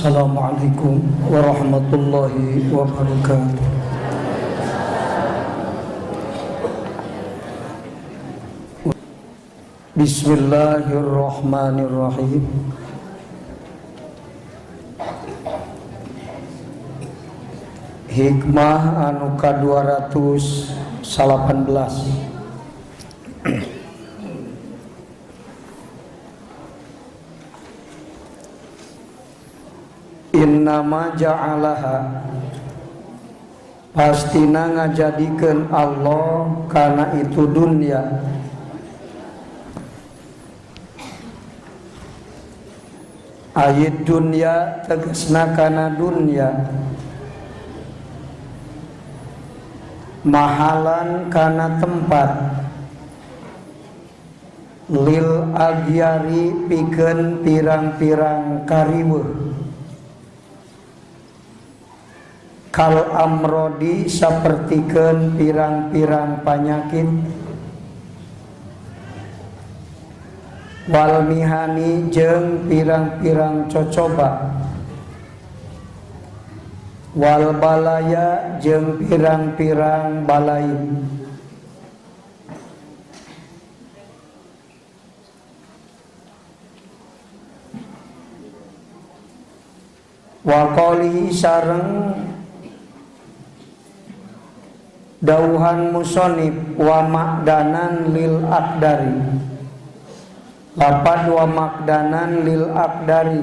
Assalamualaikum warahmatullahi wabarakatuh. Bismillahirrahmanirrahim. Hikmah anu ka-218. Innama ja'alaha, pastina ngajadikeun Allah kana itu dunia. Ayat dunia tegasna kana dunia, mahalan kana tempat, lil agyari pikeun pirang-pirang kariweuh, kal amrodi sapertikeun pirang-pirang panyakit, wal mihani jeung pirang-pirang cocoba, wal balaya jeung pirang-pirang balai. Wa qalihi sareng dauhan musonib wa makdanan lil akdari, lapad wa makdanan lil akdari,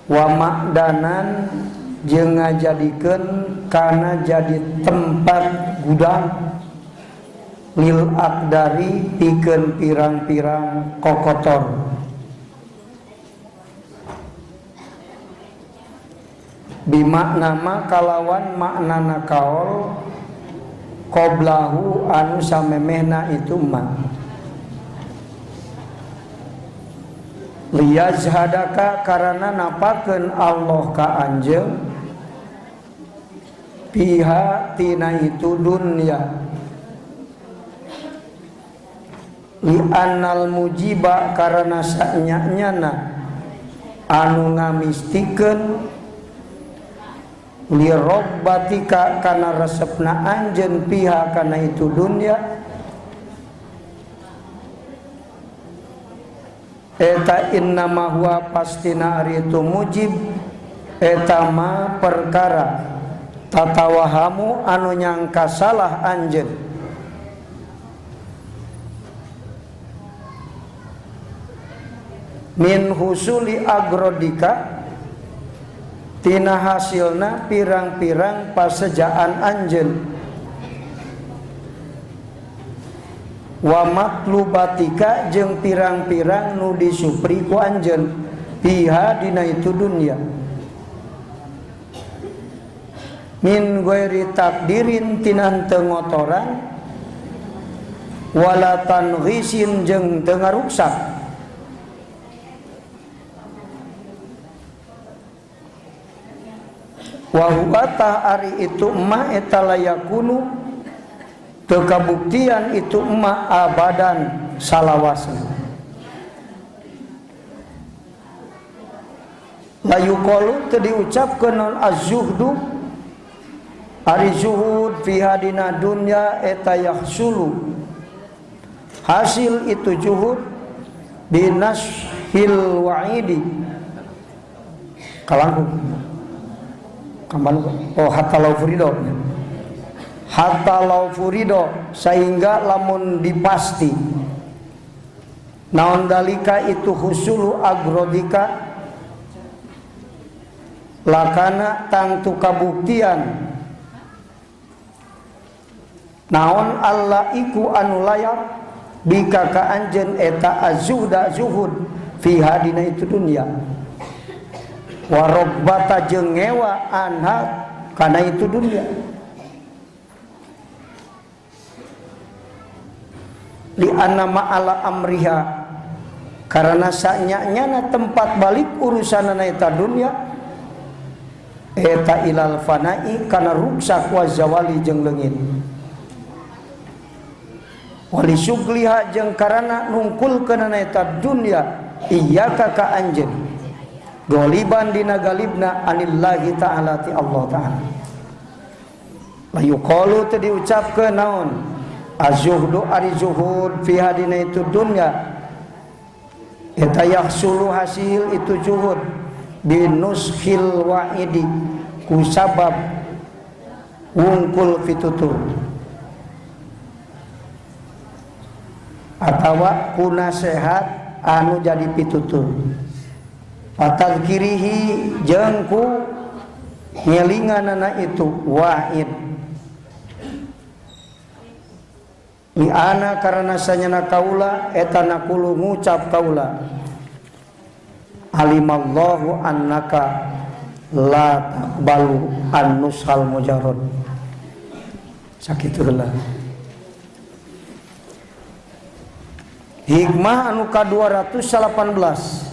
wa makdanan jeung ngajadikeun kana jadi tempat gudang, lil akdari pikeun pirang-pirang kokotor. Bimakna ma kalawan maknana kaol qoblahu anu samemehna itu ma, liyazhadaka karana napakeun Allah ka anjeun piha tina itu dunya, li'annal mujiba karana sanyanyana anu ngamistikeun lirobbatika kana resepna anjeun piha kana itu dunya, eta innama huwa pastina ari itu mujib eta ma perkara tatawahamu anu nyangka salah anjeun, min husuli agrodika tina hasilna pirang-pirang pasejaan anjeun, wa matlubatika jeung pirang-pirang nu disupri ku anjeun piha dina itu dunya, min ghairi takdirin tina teu ngotoran, wala tanghisin jeung teu ngaruksak. Wa huwa tah ari itu ma eta layakunu teu kabuktian itu ma abadan salawasna, layuqalu teu diucapkeun non az-zuhdu ari zuhud fi hadina dunya eta yahsulu hasil itu zuhud binashil wa'idi kalangkung kaman oh hatta lau furido, hatta lau furido sehingga lamun dipasti naon dalika itu husulu agrodika lakana tangtu kabuktian naon Allah iku anu layak bika ka anjeun eta azhuda zuhud fi hadina itu dunya, warobbata jeung ngewa anha kana itu dunia, li anna ma'ala amriha karena sanyanyana tempat balik urusanana eta dunia eta ilal fana'i kana ruksak wa zawali jeung leungit, wali sugliha jeung karana nungkulkeunana eta dunia iyyaka ka anjeun. Goliban dina galibna anillahi ta'ala ti Allah ta'ala. La yuqalu teu diucapkeun naon azzuhdu ari zuhud fi hadina itu dunya eta yahsulu hasil itu zuhud binushil wa'idi ku sabab wungkul fitutur atawa ku nasehat anu jadi pitutur patadkirihi jeung ku ngelinganana itu wa'id li'ana karena sanyana kaula eta nakulu ngucap kaula alimallahu annaka la taqbalu an-nushal mujarrad. Sakitu heula hikmah anu ka-218.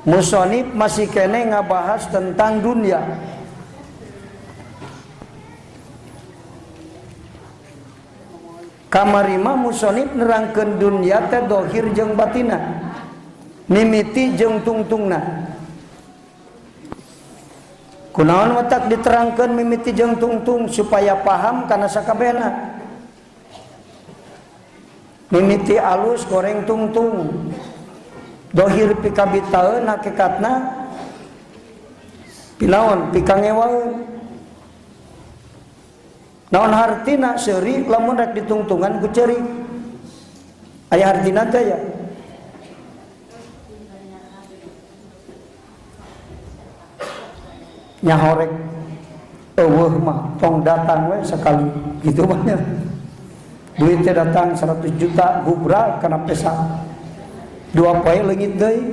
Musonib masih kene ngabahas tentang dunia. Kamarima musonib nerangkeun dunia teh dohir jeung batina, mimiti jeung tungtungna. Kunaon watak diterangkeun mimiti jeung tungtung supaya paham kana sakabehna. Mimiti alus goreng tungtung. Dohir pikabitaeun hakikatna pinaon pikangewaeun. Naon hartina seuri lamun rek ditungtungan ku ceuri. Aya hartina teh ya. Nyahorek eueuh mah tong datang we sekali gitu mah. Duit teh datang 100 juta gubrak kana pesa. Dua poe leungit deui.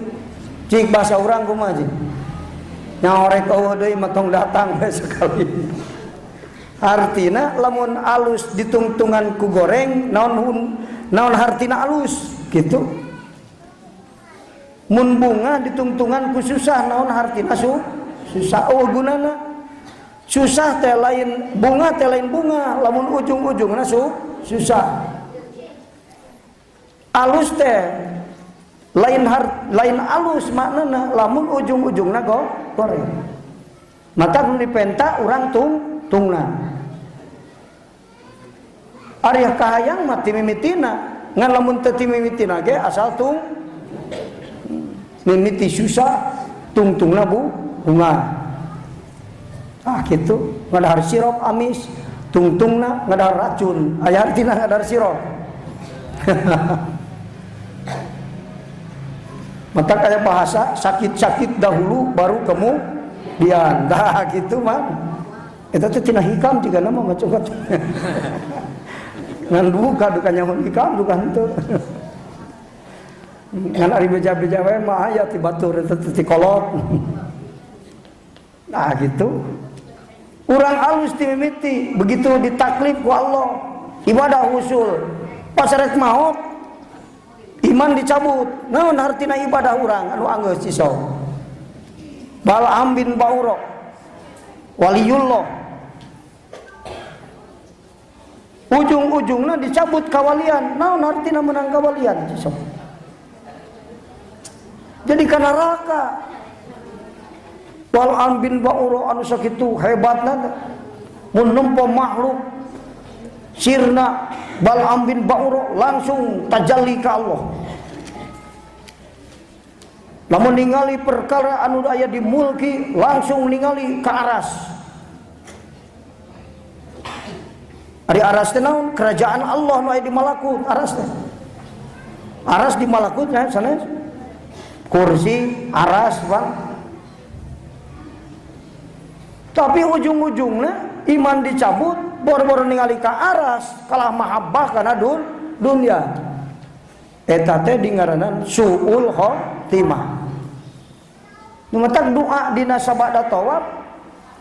Cik bahasa urang kumaha cik? Nyahorek eueuh deui mah tong datang we sekali. Artina lamun alus ditungtungan ku goreng naon naon hartina alus gitu. Mun bunga ditungtungan ku susah naon hartina susah oh gunana. Susah teh lain bunga teh lain bunga lamun ujung-ujungna susah. Alus teh lain lain alus maknana lamun ujung-ujungna goreng. Maka mun dipenta urang tungna. Ari kahayang mah ti mimitina, ngan lamun teu ti mimitina ge asal tung mimiti susah tungtungna bunga. Ah kitu, ngadahar sirop amis, tungtungna ngadahar racun, aya artina ngadahar sirop. Maka kayak bahasa sakit-sakit dahulu baru kemudian. Dah gitu mah. Eta teh tina hikam jiga nama mah coba. Ngan duka duka nyamun hikam duka henteu. Ngan ari beja-beja we mah aya ti batur eta teh ti kolot. Nah gitu. Urang alus ti mimiti begitu ditaklif ku Allah, ibadah usul. Pas rek maot iman dicabut. Naon hartina ibadah urang anu anggeus iso. Bal'am bin Baura waliullah. Ujung-ujungna dicabut kawalian. Naon hartina menang kawalian iso. Jadi ka neraka. Bal'am bin Baura anu sakitu hebatna mun nempo makhluk sirna Bal'am bin Baura langsung tajalli ka Allah. Lamun ningali perkara anu aya di mulki langsung ningali ka aras. Ari aras teh naon? Kerajaan Allah nu aya di malakut, aras teh. Aras di malakut nya sanes. Kursi, aras, Bang. Tapi ujung-ujungnya iman dicabut, boro-boro ningali ka aras, kalah mahabbah kana dunia. Eta teh dingaranan suul khotimah. Nu matak doa dina sabada tawaf,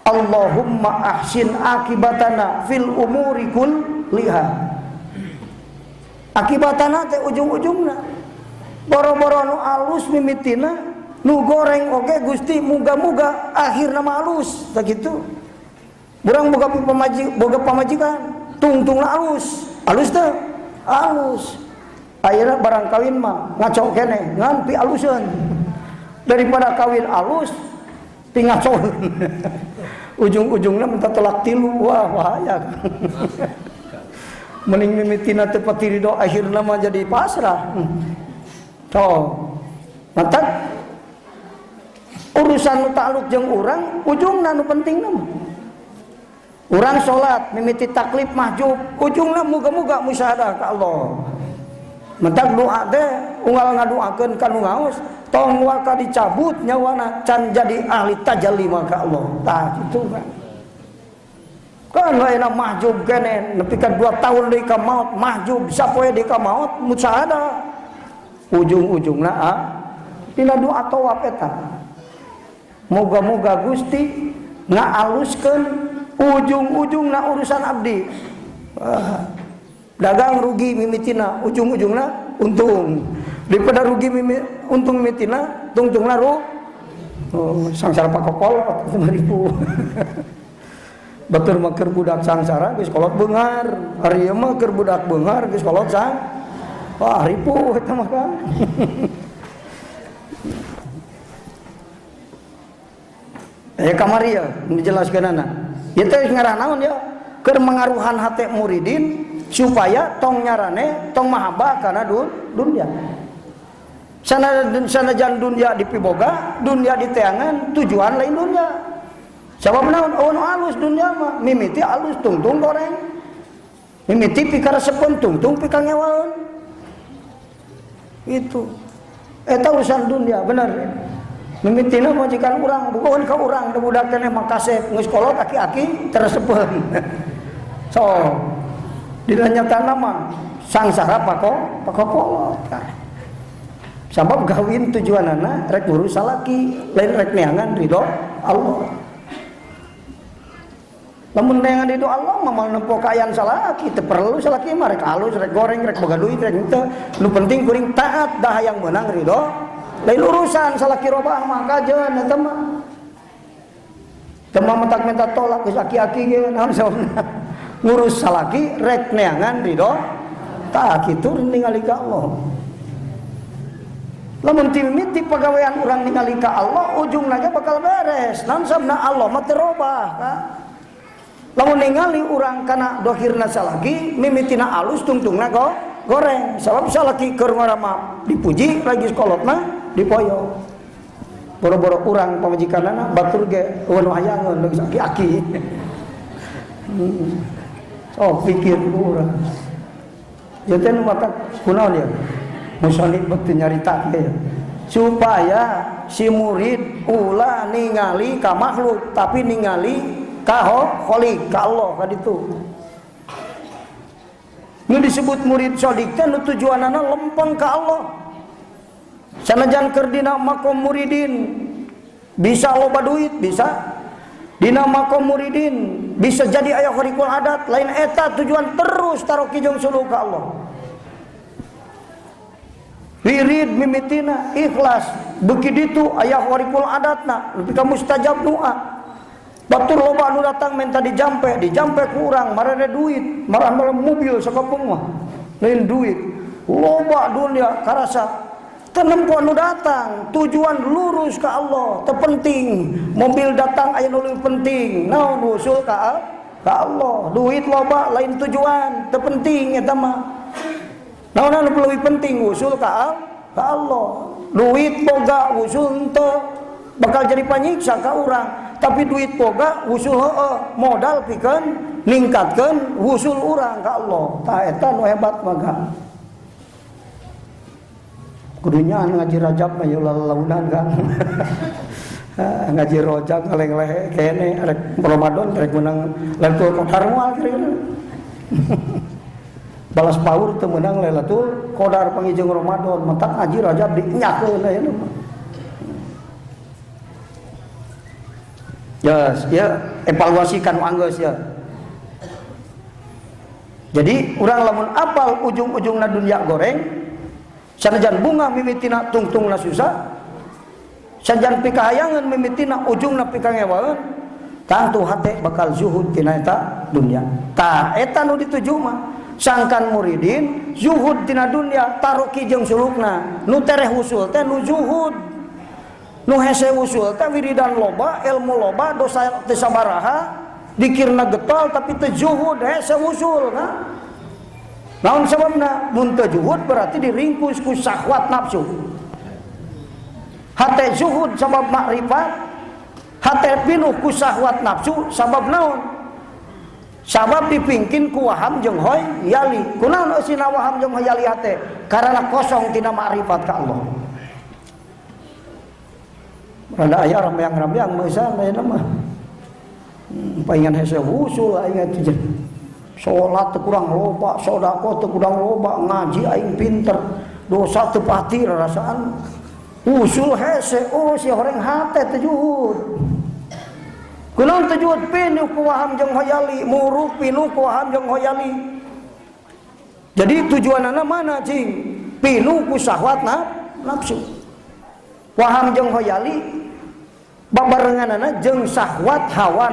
Allahumma ahsin akibatana fil umuri kulliha. Akibatana teh ujung-ujungna. Boro-boro nu alus mimitina, nu goreng oge Gusti muga-muga akhirna mah alus sakitu. Urang boga boga pamajikan, tungtungna alus. Alus teh alus. Ayeuna barang kawin mah ngaco keneh, ngan pi aluseun. Daripada kawin alus pingacoeun. Ujung-ujungna minta tolak tilu, wah bahaya. Mending mimitina teu pati ridho akhirna mah jadi pasrah. Toh. Matak urusan nu ta'aluk jeung urang ujungna nu penting mah. Urang salat mimiti taklif mahjub, ujungna muga-muga musyahadah ka Allah. Mentak doa teh unggal ngadoakeun ka nu ngaos, tong waka dicabut nyawana can jadi ahli tajalli maka Allah. Tah kitu kan. Kan lainna mahjub keneh nepi ka 2 tahun deui ka maot mahjub sapoe deui ka maot musyahadah. Ujung-ujungna dina doa tawaf eta. Moga-moga Gusti ngaaluskeun ujung-ujungna urusan abdi. Dagang rugi mimitina, ujung-ujungna untung. Daripada rugi mimi, untung mimitina, tungtungna oh, sangsara pakokol 5.000. Batur mah keur budak sangsara geus kolot beunghar. Ari ieu mah keur budak beunghar geus kolot sang. Wah, ripuh eta mah kan. Ya kamari ya dijelaskeunana. Ieu teh ngarah naon ya? Keur mengaruhan hate muridin supaya tong nyarane tong mahabbah kana dunia. Sanajan dunia dipiboga, dunia diteangan, tujuan lain dunia. Sabab naon? Oh, nu alus dunia mah, mimiti alus tungtung goreng. Mimiti pikaresepeun tungtung pikangewaeun. Itu. Eta urusan dunia, bener. Mimitina majikan urang, bukan ka urang da budak teh mah kasep geus kolot aki-aki teresepeun. So, dina nyatana mah sangsara pakokolot. Sabab gawin tujuanana rek ngurus salaki, lain rek neangan ridho Allah. Lamun neangan ridho Allah mah moal nempo kaayaan salaki, teu perlu salaki mah rek alus, rek goreng, rek boga duit, rek henteu. Nu penting kuring taat dah hayang meunang ridho. Lain urusan salaki robah mah kajeun eta mah. Teu mah mentak minta tolak geus aki-aki ge naon sababna. Ngurus salaki rek neangan ridho tah kitu ningali ka Allah. Lamun timiti pagawean urang ningali ka Allah ujungna ge bakal beres. Naon sababna Allah mah teu robah ka. Lamun ningali urang kana dohirna salaki mimitina alus tungtungna goreng. Sabab salaki keur ngorama dipuji lagi sekolotna dipoyo. Boro-boro urang pamajikanana batur ge eueuh nu hayangeun geus aki-aki. Oh pikir urang. Ya teh nu mata kunaon ya? Musonib beuti nyarita teh. Supaya si murid ulah ningali ka makhluk tapi ningali ka khalik ka Allah ka ditu. Nu disebut murid shodiq teh nu tujuanana lempeng ka Allah. Sanajan keur dina makom muridin bisa loba duit bisa, dina makom muridin bisa jadi aya khariqul adat lain eta tujuan terus taroki jeung suluk ka Allah. Wirid mimitina ikhlas beuki ditu aya khariqul adatna nepi ka mustajab doa. Batur loba anu datang minta dijampe, dijampe ku urang marere duit, marah-marah mobil sakapeung mah lain duit. Loba dunia karasa tenempo anu datang tujuan lurus ka Allah terpenting mobil datang aya nu leuwih penting naon usul ka Allah duit loba lain tujuan terpenting eta mah naon anu leuwih penting usul ka Allah duit boga usul henteu bakal jadi panyiksa ka urang tapi duit boga usul heueuh modal pikeun ningkatkeun usul urang ka Allah tah eta nu hebat mah. Kudunya ngaji rajab mah ya lalaunan kan. Ngaji rojak ngaleng-leh kene rek Ramadan rek menang Lailatul Qadar moal kira-kira. Balas paur teu meunang Lailatul Qadar pangijeng Ramadan matak ngaji rajab dienyakeun aya mah. Yes, ya evaluasi kan anggeus ya. Jadi urang lamun apal ujung-ujungna dunia goreng sanajan bunga mimitina tungtungna susah, sanajan pikahayangan mimitina ujungna pikangewaeun, tangtu hate bakal zuhud tina eta dunia. Tah eta nu dituju mah sangkan muridin zuhud tina dunia taroki jeung sulukna, nu tereh usul teh nu zuhud. Nu hese usul teh wiridan loba, ilmu loba, dosa teu sabaraha, dikirna getol tapi teu zuhud, hese usul kan. Naon sababna? Mun teu zuhud berarti diringkus ku syahwat nafsu. Hate zuhud sabab makrifat, hate pinuh ku syahwat nafsu sabab naon? Sabab dipingkin ku waham jeung hoyali. Kunaon eusina waham jeung hoyali hate? Karena kosong tina makrifat ka Allah. Rada aya ramyang-ramyang meusan ayeuna mah. Paingan hese usul aing atuh. Salat teu kurang loba, sedekah teu kurang loba, ngaji aing pinter, dosa teu pati rasaan. Usul hese, oh si horeng hate teu juhud. Kunaon teu juhud? Pinuh ku waham jeung hoyali, muruk pinuh ku waham jeung hoyali. Jadi tujuanana mana cing? Pinuh ku syahwat nafsu. Waham jeung hoyali babarenganana jeung syahwat hawa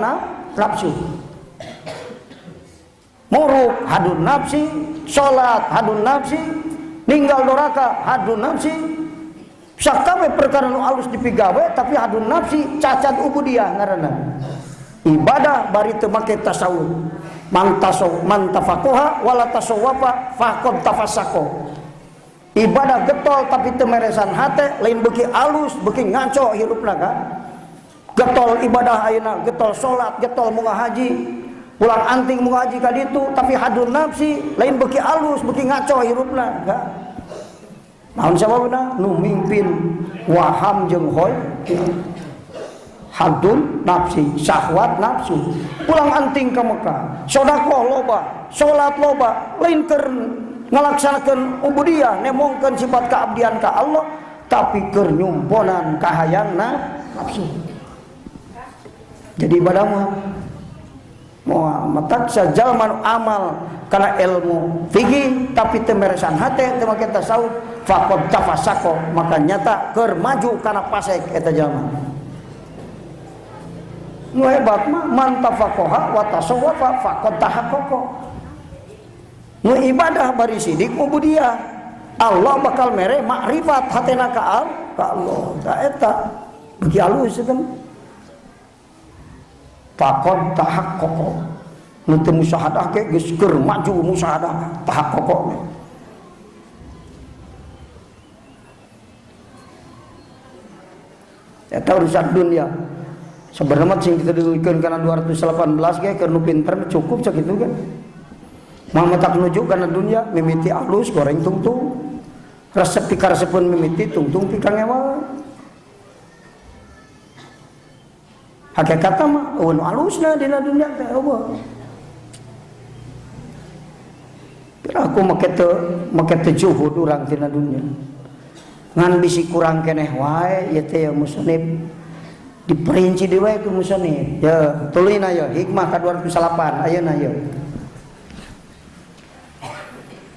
nafsu. Muruk hadun nafsi, salat hadun nafsi, ninggal doraka hadun nafsi. Sakabe perkara nu alus dipigawe tapi hadun nafsi cacat ubudiyah ngaranna. Ibadah bari teu make tasawuf. Man tasawuf man tafakoha wala tasawwafa faqad tafassaqo. Ibadah getol tapi teu meresan hate, lain beuki alus beuki ngaco hirupna kan. Getol ibadah ayeuna, getol salat, getol munggah haji, pulang anting munggah haji ka ditu tapi hadun nafsi, lain beuki alus beuki ngaco hirupna kan. Naon sababna? Nu mimpin waham jeung hoy hadun nafsi, syahwat nafsu. Pulang anting ka Mekah, sedekah loba, salat loba, lain keur ngalaksanakeun ubudiyah, nemongkeun sifat keabdian ka Allah, tapi keur nyumponan kahayang nafsu. Jadi ibadah mah moal matak sajalma nu amal kana ilmu fikih tapi teu meresan hate, teu make tasawuf, faqad tafasaqo, maka nyata keur maju kana pasek eta jalma. Nu hebat mah man tafaqaha wa tasawwafa faqad tahaqqaqa. Nu ibadah bari sidik ubudiyah, Allah bakal mere makrifat hatena ka Allah. Ta eta beuki alus eta. Faqad tahaqqaqa. Nu teu musyahadah ge geus keur maju musyahadah tahaqqaqa. Eta urusan dunia. Sebenarnya sing kita dituliskeun kana 218 ge keur nu pinter cukup sakitu kan. Mah tak nuju kana dunia mimiti alus goreng tungtung. Resep pikaresepeun mimiti tungtung pikangewa. Hakikatna mah eueun alusna dina dunia teh eueuh. Aku make teu juhud urang tina dunia. Ngan bisi kurang keneh wae ieu teh musonib. Diperinci deui wae ku musonib. Ya, tuluyna ya hikmah ka 208 ayeuna ya.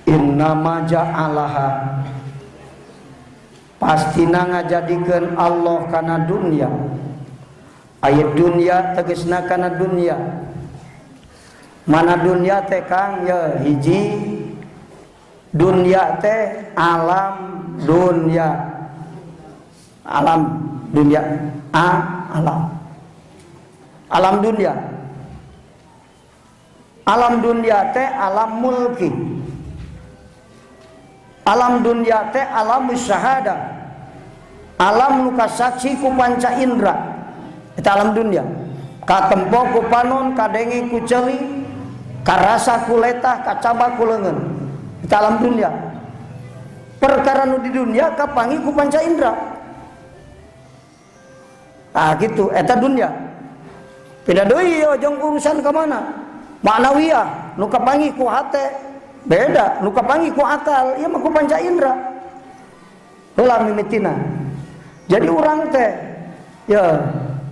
Innama ja'alaha, pastina ngajadikeun Allah kana dunia. Ayat dunia tegasna kana dunia. Mana dunia teh Kang? Ya hiji dunia teh alam dunia. Alam dunia, a alam. Alam dunia. Alam dunia teh alam mulki. Alam dunia teh alam syahada. Alam luka saksi ku panca indra. Eta alam dunia. Katempo ku panon, kadenge ku ceuli, karasa ku letah, kacaba ku leungeun. Eta alam dunia. Perkara nu di dunia kapangi ku panca indra. Ah gitu, eta dunia. Beda deui jeung urusan ka mana? Maknawiyah nu kapangi ku hate, beda nu kapangi ku akal, ieu mah ku panca indra. Heula mimitina. Jadi urang teh ya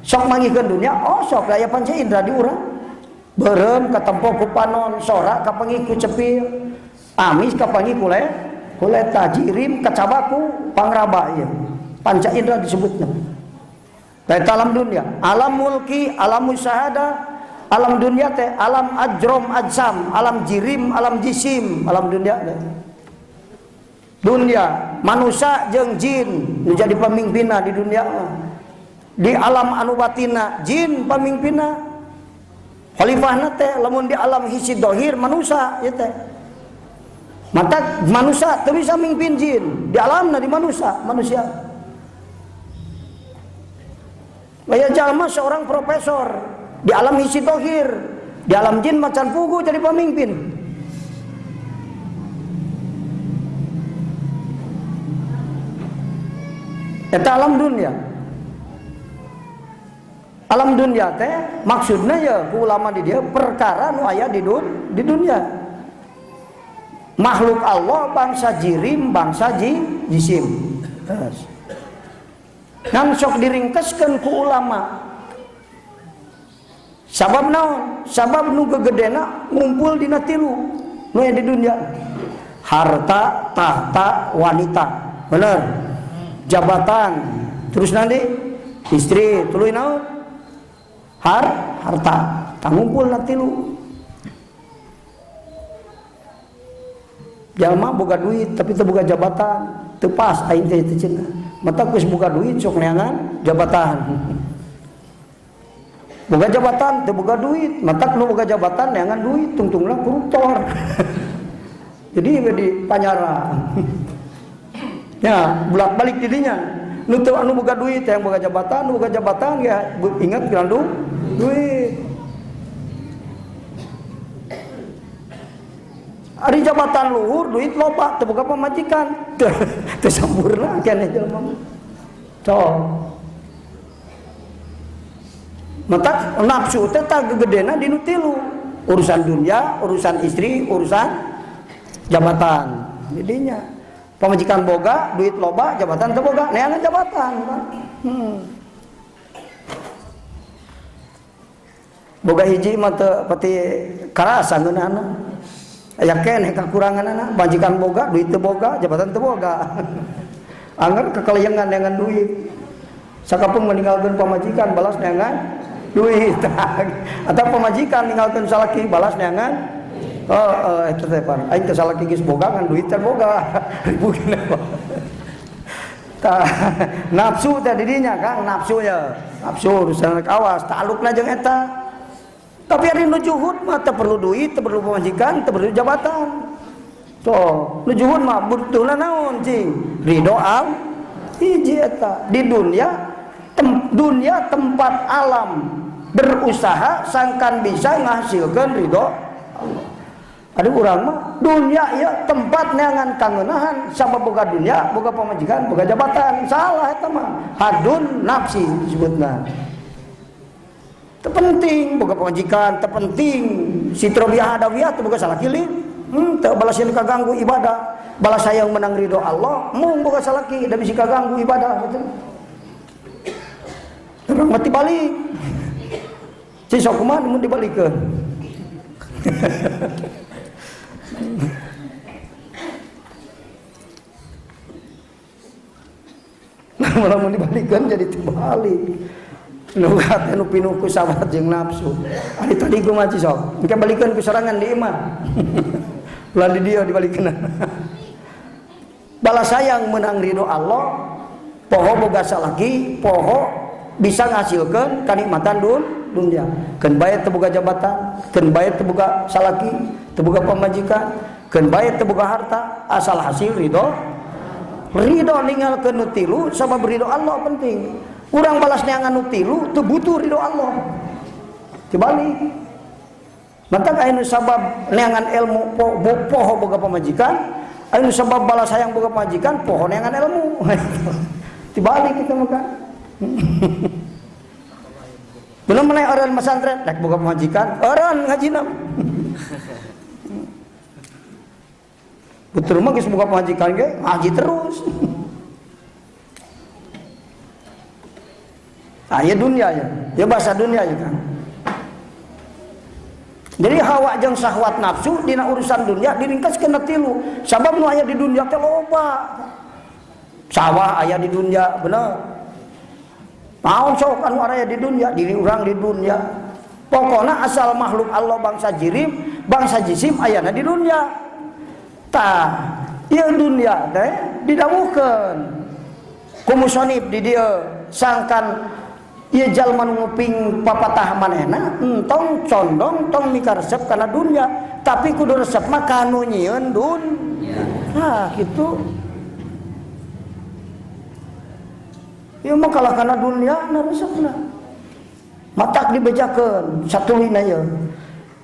sok mangihkeun dunia, oh sok aya panca indra di urang. Beureum katempo ku panon, sora kapangi ku cepil, amis kapangi ku leta, jirim kacabaku pangraba ieu. Panca indra disebutna. Eta alam dunia, alam mulki, alam musyahada, alam dunia teh alam ajrom ajsam, alam jirim, alam jisim, alam dunia teh. Dunia manusia jeung jin nu jadi pemimpinna di dunia mah. Di alam anu batina jin pamimpinna. Khalifahna teh lamun di alam hisi dohir manusia ieu teh. Mata manusia teu bisa mimpin jin, di alamna di manusia, manusia. Aya jalma seorang profesor di alam hisi dohir, di alam jin macan pugu jadi pemimpin. Eta alam dunia. Alam dunia teh maksudnya ya ku ulama di dia perkara nu aya di dunia. Makhluk Allah bangsa jirim, bangsa jisim. Terus. Ngan sok diringkeskeun ku ulama. Sabab naon? Sabab nu gegedena ngumpul dina tilu nu aya di dunia. Harta, tahta, wanita. Bener. Jabatan. Terus nanti istri, tuluy naon? Harta. Tangumpul na tilu. Jalma boga duit tapi teu boga jabatan, teu pas aing teh teu cenah. Mata geus boga duit sok neangan jabatan. Boga jabatan teu boga duit, mata nu boga jabatan neangan duit tungtungna koruptor. Jadi di panyara. Ya, bolak-balik didinya. Nu teu anu boga duit yang boga jabatan, nu boga jabatan ya ingat gelandung duit. Ari jabatan luhur duit loba teu boga pamajikan. Teu sampurna keneh jelema. Cok. Mata nafsu teh tah gegedena di nu tilu. Urusan dunia, urusan istri, urusan jabatan. Jadinya pamajikan boga, duit loba, jabatan teu boga, neangan jabatan. Boga hiji mah teu pati karasa ngeunahna. Aya keneh kakuranganana, majikan boga, duit teu boga, jabatan teu boga. Angger kekeleyengan neangan duit. Sakapeung meninggalkeun pamajikan balas neangan duit. Atau pamajikan ninggalkeun salaki balas neangan oh, eta teh pan. Aing teh salaki geus boga ngan duit teh boga. Ribu kenapa. Tah, nafsu teh didinya Kang, nafsu ya. Nafsu urusan awas, talukna jeung eta. Tapi ari nu juhud mah teu perlu duit, teu perlu pamajikan, teu perlu jabatan. Tuh, nu juhud mah butuhna naon cing? Ridho al hiji eta. Di dunia dunia tempat alam berusaha sangkan bisa ngahasilkeun ridho Allah. Aduh urang mah dunia ya tempat neangan kangenahan sabab boga dunia, boga pamajikan, boga jabatan. Salah eta mah. Hadun nafsi disebutna. Terpenting boga pamajikan, terpenting sitrobiah adawiyah teu boga salaki lin. Teu balas yang kaganggu ibadah. Balas sayang menang ridho Allah, mung boga salaki da bisi kaganggu ibadah gitu. Urang mati balik. Cing sok kumaha mun dibalikeun. Nah, malah mun dibalikeun jadi tibalik. Nu hate nu pinuh ku sahabat jeung nafsu. Ari tadi kumaha cing sok? Engke balikeun ku sorangan di imah. Ulah di dieu dibalikeun. Balas sayang menang ridho Allah, poho boga salaki, poho bisa ngahasilkeun kanikmatan dunia. Keun bae teu boga jabatan, keun bae teu boga salaki, teu boga pamajikan, keun bae teu boga harta, asal hasil ridho. Ridho ninggalkeun nu tilu sabab ridho Allah penting. Urang balas neangan nu tilu teu butuh ridho Allah. Dibalik. Mantap aya nu sabab neangan ilmu poho boga pamajikan, aya nu sabab balas hayang boga pamajikan poho neangan ilmu. Dibalik kita mah. Belum meneh orang pesantren rek boga pamajikan, orang ngajina. Betul mah geus boga pamajikan ge ngaji terus. Ah ya dunia ya. Ya bahasa dunia ya kan. Jadi hawa jeung syahwat nafsu dina urusan dunia diringkaskeun na tilu. Sabab nu aya di dunia teh loba. Sawah aya di dunia, bener. Naon sok anu aya di dunia, diri urang di dunia. Pokona asal makhluk Allah bangsa jirim, bangsa jisim ayana di dunia. Tah, ieu dunia teh didawuhkeun. Ku musonib di dieu sangkan Ieu jalma nu nguping papatah manehna entong condong tong mikaresep kana dunya, tapi kudu resep mah ka nu nyieun dunya. Nah, kitu. Ieu mah kalah kana dunya na resepna. Matak dibejakeun satulina ieu.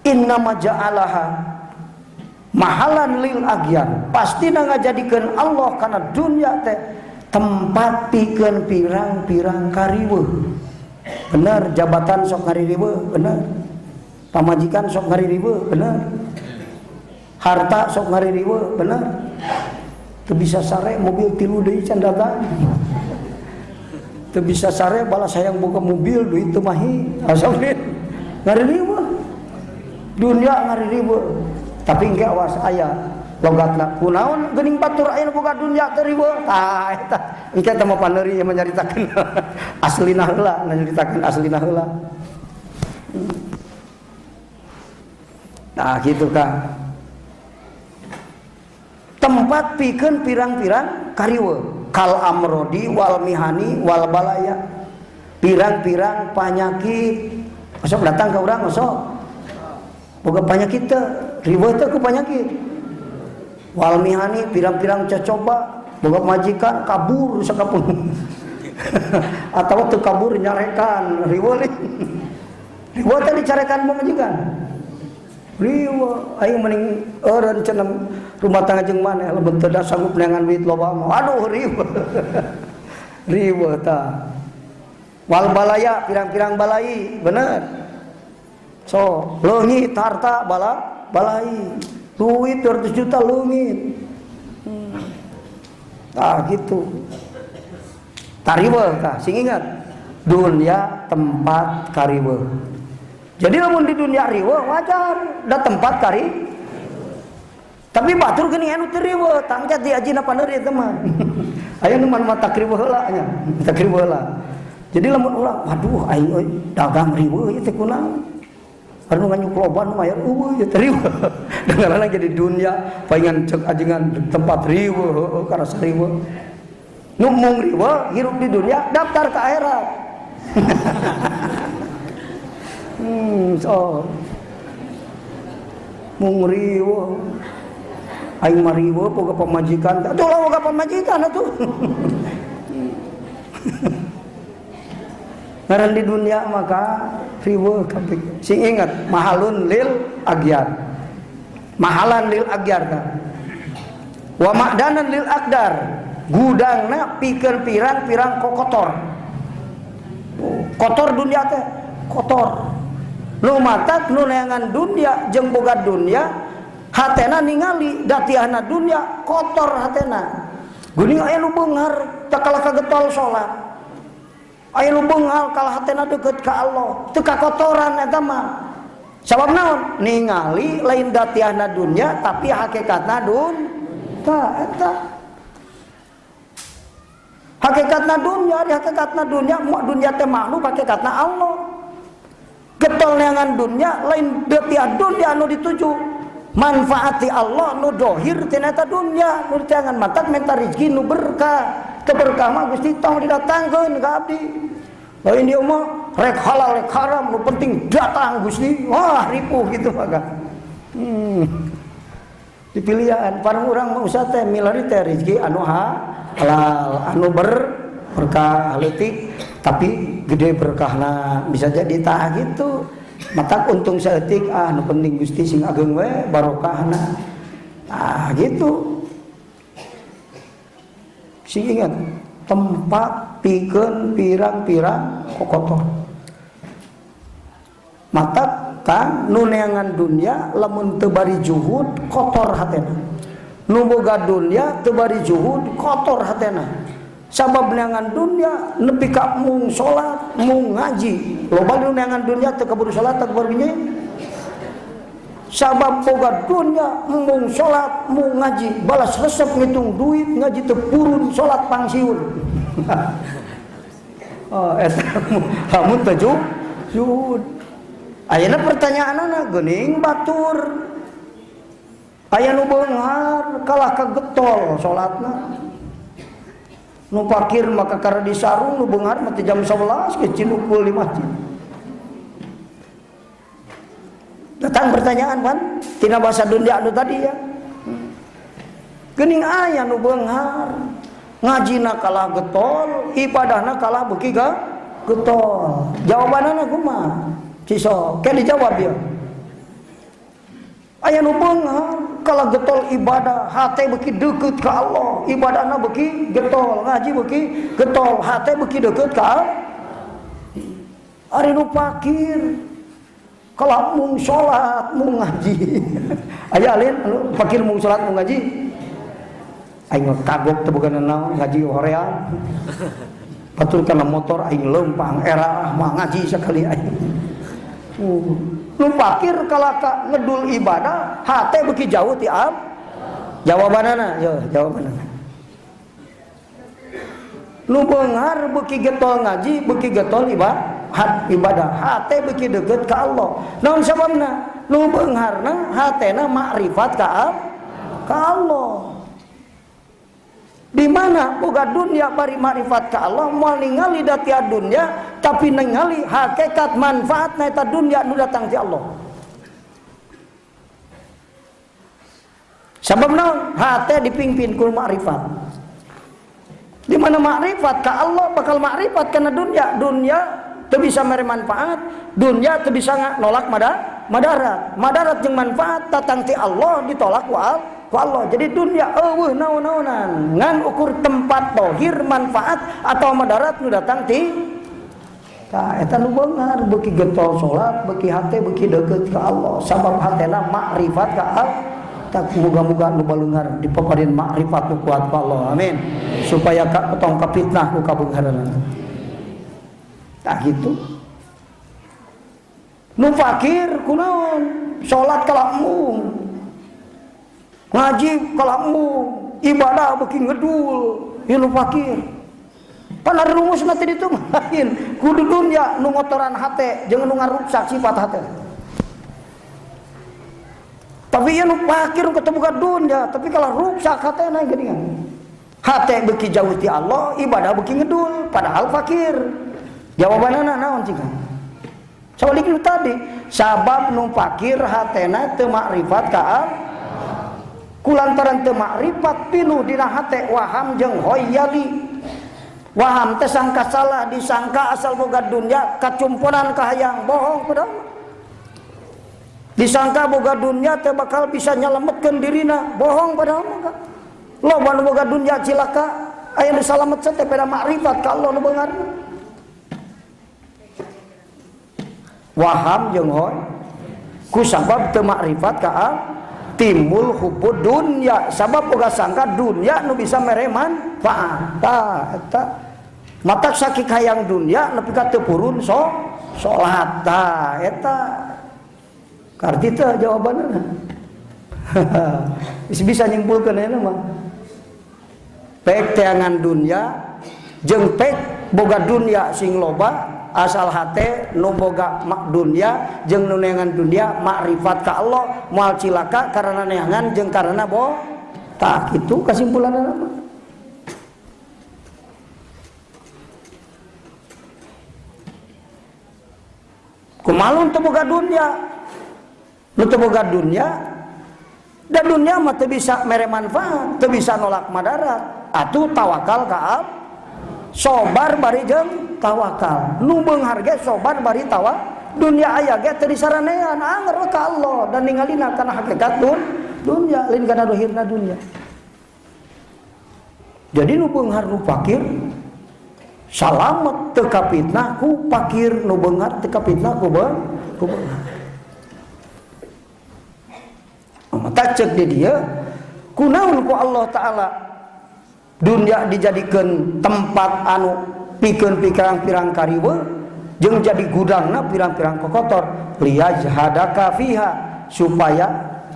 Innama ja'alaha mahalan lil agyan. Pastina ngajadikeun Allah kana dunya teh tempat pikeun pirang-pirang kariweuh. Bener, jabatan sok ngaririweuh, bener. Pamajikan sok ngaririweuh, bener. Harta sok ngaririweuh, bener. Teu bisa sare mobil tilu deui can datang. Teu bisa sare balas hayang boga mobil duit teu mahi. Asal ngaririweuh. Dunia ngaririweuh. Tapi engke awas aya logatna kunaon geuning batur aya nu boga dunya teu riweuh. Tah eta engke teh mah paneuri ieu nyaritakeun aslina heula, nyaritakeun aslina heula. Nah gitu kan. Tempat pikeun pirang-pirang kariweuh, kal amrodi wal mihani wal balaya. Pirang-pirang panyakit. Osok datang ka urang osok. Boga panyakit teh, riweuh teh ku panyakit. Wal mihani pirang-pirang cocoba, boga majikan kabur sakapun. Atawa teu kabur nyarekan, riweuh. Riweuh teh dicarekan pamajikan. Riweuh aing mending eureun cenah rumah tangga jeung maneh lamun teu sanggup neangan duit loba mah. Aduh riweuh. Riweuh tah. Wal balaya pirang-pirang balai, bener. So, leungit harta bala balai. Duit 200 juta leungit. Tah gitu. Tariweuh tah, sing ingat. Dunia tempat kariweuh. Jadi lamun di dunia riweuh wajar, da tempat kari. Tapi batur geuning anu teu riweuh, tangkat diajina paneuri eta mah. Aya nu mah takriweuh heula nya, takriweuh heula. Jadi lamun urang, waduh aing euy dagang riweuh ieu teh kunaon? Anu nganyuk loba nu mayar eueuh ieu teh riweuh. Dengarana jadi dunia paingan cek ajengan tempat riweuh heueuh karasa riweuh. Nu mung riweuh hirup di dunia daftar ke akhirat. So mung riweuh aing mah riweuh boga pamajikan atuh lah boga pamajikan atuh. Ngaran di dunia maka riweuh kabeh. Sing ingat mahalun lil agyar. Mahalan lil agyar ka. Wa ma'danan lil akdar. Gudangna pikeun pirang-pirang kokotor. Kotor dunia teh, kotor. Nu matak nu neangan dunia jeung boga dunia hatena ningali datiahna dunia kotor hatena. Geuning aya nu beunghar teu kalah kagetol salat. Aya nu beunghar kalah hatena deukeut ka Allah, teu kakotoran eta mah. Sabab naon? Ningali lain datiahna dunia tapi hakikatna dun. Tah eta. Hakikatna dunia, di hakikatna dunia, dunia teh makhluk hakikatna Allah. Getol neangan dunia lain datiah dunia anu dituju. Manfaati Allah nu dohir tina eta dunia, nu diteangan matak minta rezeki nu berkah. Keberkah mah Gusti tong didatangkeun ka abdi. Lain dieu mah rek halal rek haram nu penting datang Gusti. Wah ripuh gitu maka. Dipilihan parang urang mah usah teh milari teh rezeki anu halal anu berkah leutik tapi gede berkahna bisa jadi tah gitu. Matak untung saeutik ah nu penting Gusti sing ageung we barokahna. Tah gitu. Sing ingat tempat pikeun pirang-pirang kokotor. Matak kan nu neangan dunia lamun teu bari juhud kotor hatena. Nu boga dunia teu bari juhud kotor hatena. Sabab neangan dunia nepi ka mung salat, mung ngaji. Loba nu neangan dunia teu kaburu salat teu kaburu nyi. Sabab boga dunia mung salat, mung ngaji, balas resep ngitung duit ngaji teu purun salat pangsiun. Oh eta lamun teu juhud. Ayeuna pertanyaanana geuning batur. Aya nu beunghar kalah kagetol salatna. Nu fakir maka karena di sarung nu beunghar mah jam 11 geus cinukul di masjid. Datang pertanyaan kan tina bahasa dunia anu tadi ya. Geuning aya nu beunghar ngajina kalah getol, ibadahna kalah beuki ga getol. Jawabanana kumaha? Ciso, ke dijawab ya. Aya nu beunghar kalah getol ibadah, hate beuki deukeut ka Allah, ibadahna beuki getol, ngaji beuki getol, hate beuki deukeut ka Allah. Ari nu fakir kalah mung salat mung ngaji. Aya alin anu fakir mung salat mung ngaji. Aing mah kagok teu boga naon ngaji hoream. Batur kana motor aing leumpang era mah ngaji sakali aing. Nu fakir kalaka ngedul ibadah hate beuki jauh ti am. Jawabanana yo jawabanana. Nu beunghar beuki getol ngaji beuki getol ibadah hate beuki deukeut ka Allah. Naon sababna? Nu beungharna hatena makrifat ka Allah. Di mana boga dunia bari makrifat ka Allah moal ningali datia dunia tapi ningali hakikat manfaatna eta dunia nu datang ti Allah. Sabab naon? Hate dipimpin ku makrifat. Di mana makrifat ka Allah bakal makrifat kana dunia. Dunia teu bisa mere manfaat, dunia teu bisa nolak madarat. Madarat jeung manfaat datang ti Allah ditolak ku Allah. Jadi dunia eueuh naon-naonan ngan ukur tempat tohir manfaat atau madarat nu datang ti tah eta nu beunghar beuki getol salat beuki hate beuki deukeut ka Allah sabab hatena makrifat ka Allah. Tak muga-muga nu baleunghar dipaparin makrifat nu kuat ka Allah, amin, supaya ka tong kapitnah ku kabeungharanna. Tah kitu nu fakir kunaon salat kalamung ngaji kalamu ibadah beuki ngedul ieu nu fakir. Pan ari rumusna teh ditu lain kudu dunya nu ngotoran hate jeung nu ngaruksak sifat hate. Tapi ieu nu fakir nu ketemu ka dunya tapi kalah ruksak hatena geuningan. Hate beuki jauh ti Allah, ibadah beuki ngedul padahal fakir. Jawabanana naon cik? Sabalik nu tadi, sabab nu fakir hatena teu makrifat ka Allah. Kulantaran teu makrifat pinuh dina hate waham jeung hoyali. Waham teh sangka salah disangka asal boga dunya kacumponan kahayang bohong padahal. Disangka boga dunya teh bakal bisa nyelametkeun dirina bohong padahal mah. Loba nu boga dunya cilaka aya nu salamet teh pada makrifat ka Allah nu beungarna. Waham jeung hoy ku sabab teu makrifat ka Allah timbul hubud dunya sabab boga sangka dunya nu bisa mere manfaat. Tah eta matak sakit hayang dunya nepi ka teu purun salat. Tah eta karti teh jawabanna. Bisa nyimpulkeun ayeuna mah pek teangan dunya jeung pek boga dunya sing loba asal hate nu boga dunya jeung nu neangan dunya makrifat ka Allah moal cilaka karena neangan jeung karena bo tah kitu kasimpulanna mah. Kumaha teu boga dunya nu teu boga dunya dan dunya mah teu bisa mere manfaat teu bisa nolak madarat atuh tawakal ka Allah sobar bari jeung tawakal. Nu beunghar ge sobar bari tawakal. Dunia aya ge teu disaranean anger ka Allah dan ningalina kana hakikat dunya lain kana dohirna dunya. Jadi nu beunghar nu fakir salamet teu kapitnah ku fakir, nu beunghar teu kapitnah ku beunghar. Mata cek di dieu kunaon ku Allah Ta'ala dunia dijadikan tempat anu pikeun pirang-pirang kariweuh jeung jadi gudangna pirang-pirang kokotor liyajhadaka fiha supaya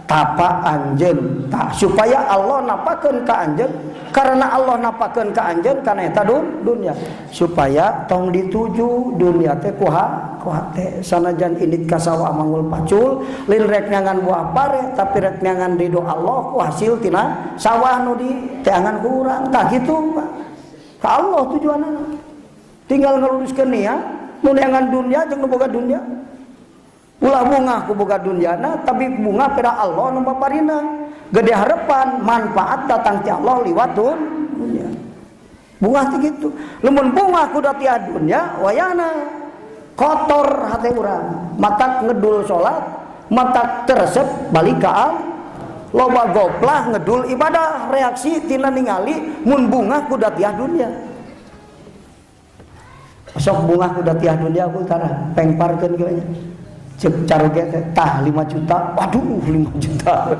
tapa anjeun tah supaya Allah napakeun ka anjeun karena Allah napakeun ka anjeun kana eta dunya supaya tong dituju dunya teh ku hate sanajan indit ka sawah manggul pacul lin rek nyangan buah pare tapi rek nyangan ridho Allah ku hasil tina sawah nu diteangan ku urang tah kitu Pak. Ka Allah tujuanana. Tinggal ngaluruskeun niat, nu neangan dunia jeung nu boga dunia. Ulah bungah ku boga duniana, tapi bungah pada Allah nu paparina. Gede harapan manfaat datang ti Allah liwat dunia. Bungah teh kitu. Lamun bungah ku datiah dunia, wayana kotor hati urang. Matak ngedul salat, matak teresep balik ka Allah. Loba goplah ngedul ibadah, reaksi tina ningali mun bungah ku datiah dunia. Sok bungah ku datiah dunia ku tara pengparkeun kieu nya. Cek caroge teh tah 5 juta, waduh 5 juta.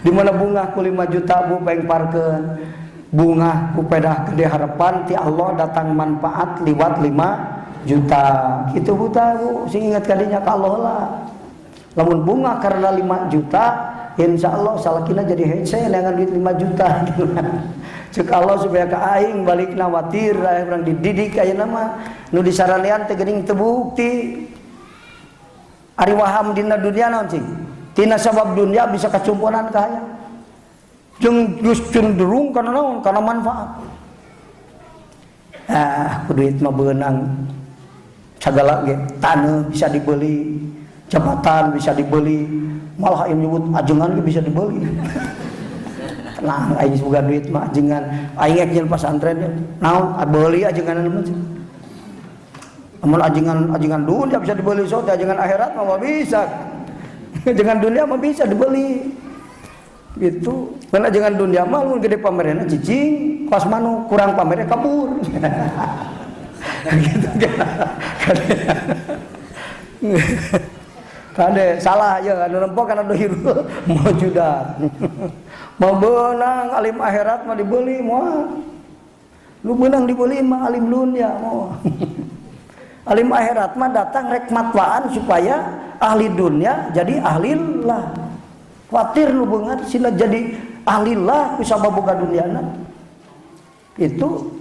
Di mana bungah ku 5 juta bu pengparkeun. Bungah ku pedah gede harapan ti Allah datang manfaat liwat 5 juta. Kitu bu tah bu, sing ingat kadinya ka Allah lah. Lamun bungah karena 5 juta, insya Allah salakina jadi hese neangan duit 5 juta. Cek Allah supaya ka aing balikna watir, urang dididik ayeuna mah nu disaranean teh geuning teu bukti. Ari waham dina dunia naon cing? Tina sabab dunia bisa kacumponan ka hayang. Jeung geus cenderung kana naon? Kana manfaat. Ah, ku duit mah beunang. Sagala ge taneuh bisa dibeli, jabatan bisa dibeli, malah aing nyebut ajengan ge bisa dibeli. Tenang aing boga duit mah ajengan. Aing ek nyeun pasantren naon beuli ajengan mah. Amun ajengan dunia bisa dibeli sok, ajengan akhirat mah bisa. Ajengan dunia mah bisa dibeli. Gitu. Karena ajengan dunia mah mun gede pamerna cicing, kelas manu kurang pamerna kabur. Gitu kan. Kade salah ya anu nempo kana dohirul maujudat. Mau beunang alim akhirat mah dibeli moal. Lu beunang dibeli mah alim dunia moal. Alim akhirat mah datang rek matwaan supaya ahli dunia jadi ahlillah. Khawatir lu beungat sila jadi ahlillah bisa baboga duniana. Itu.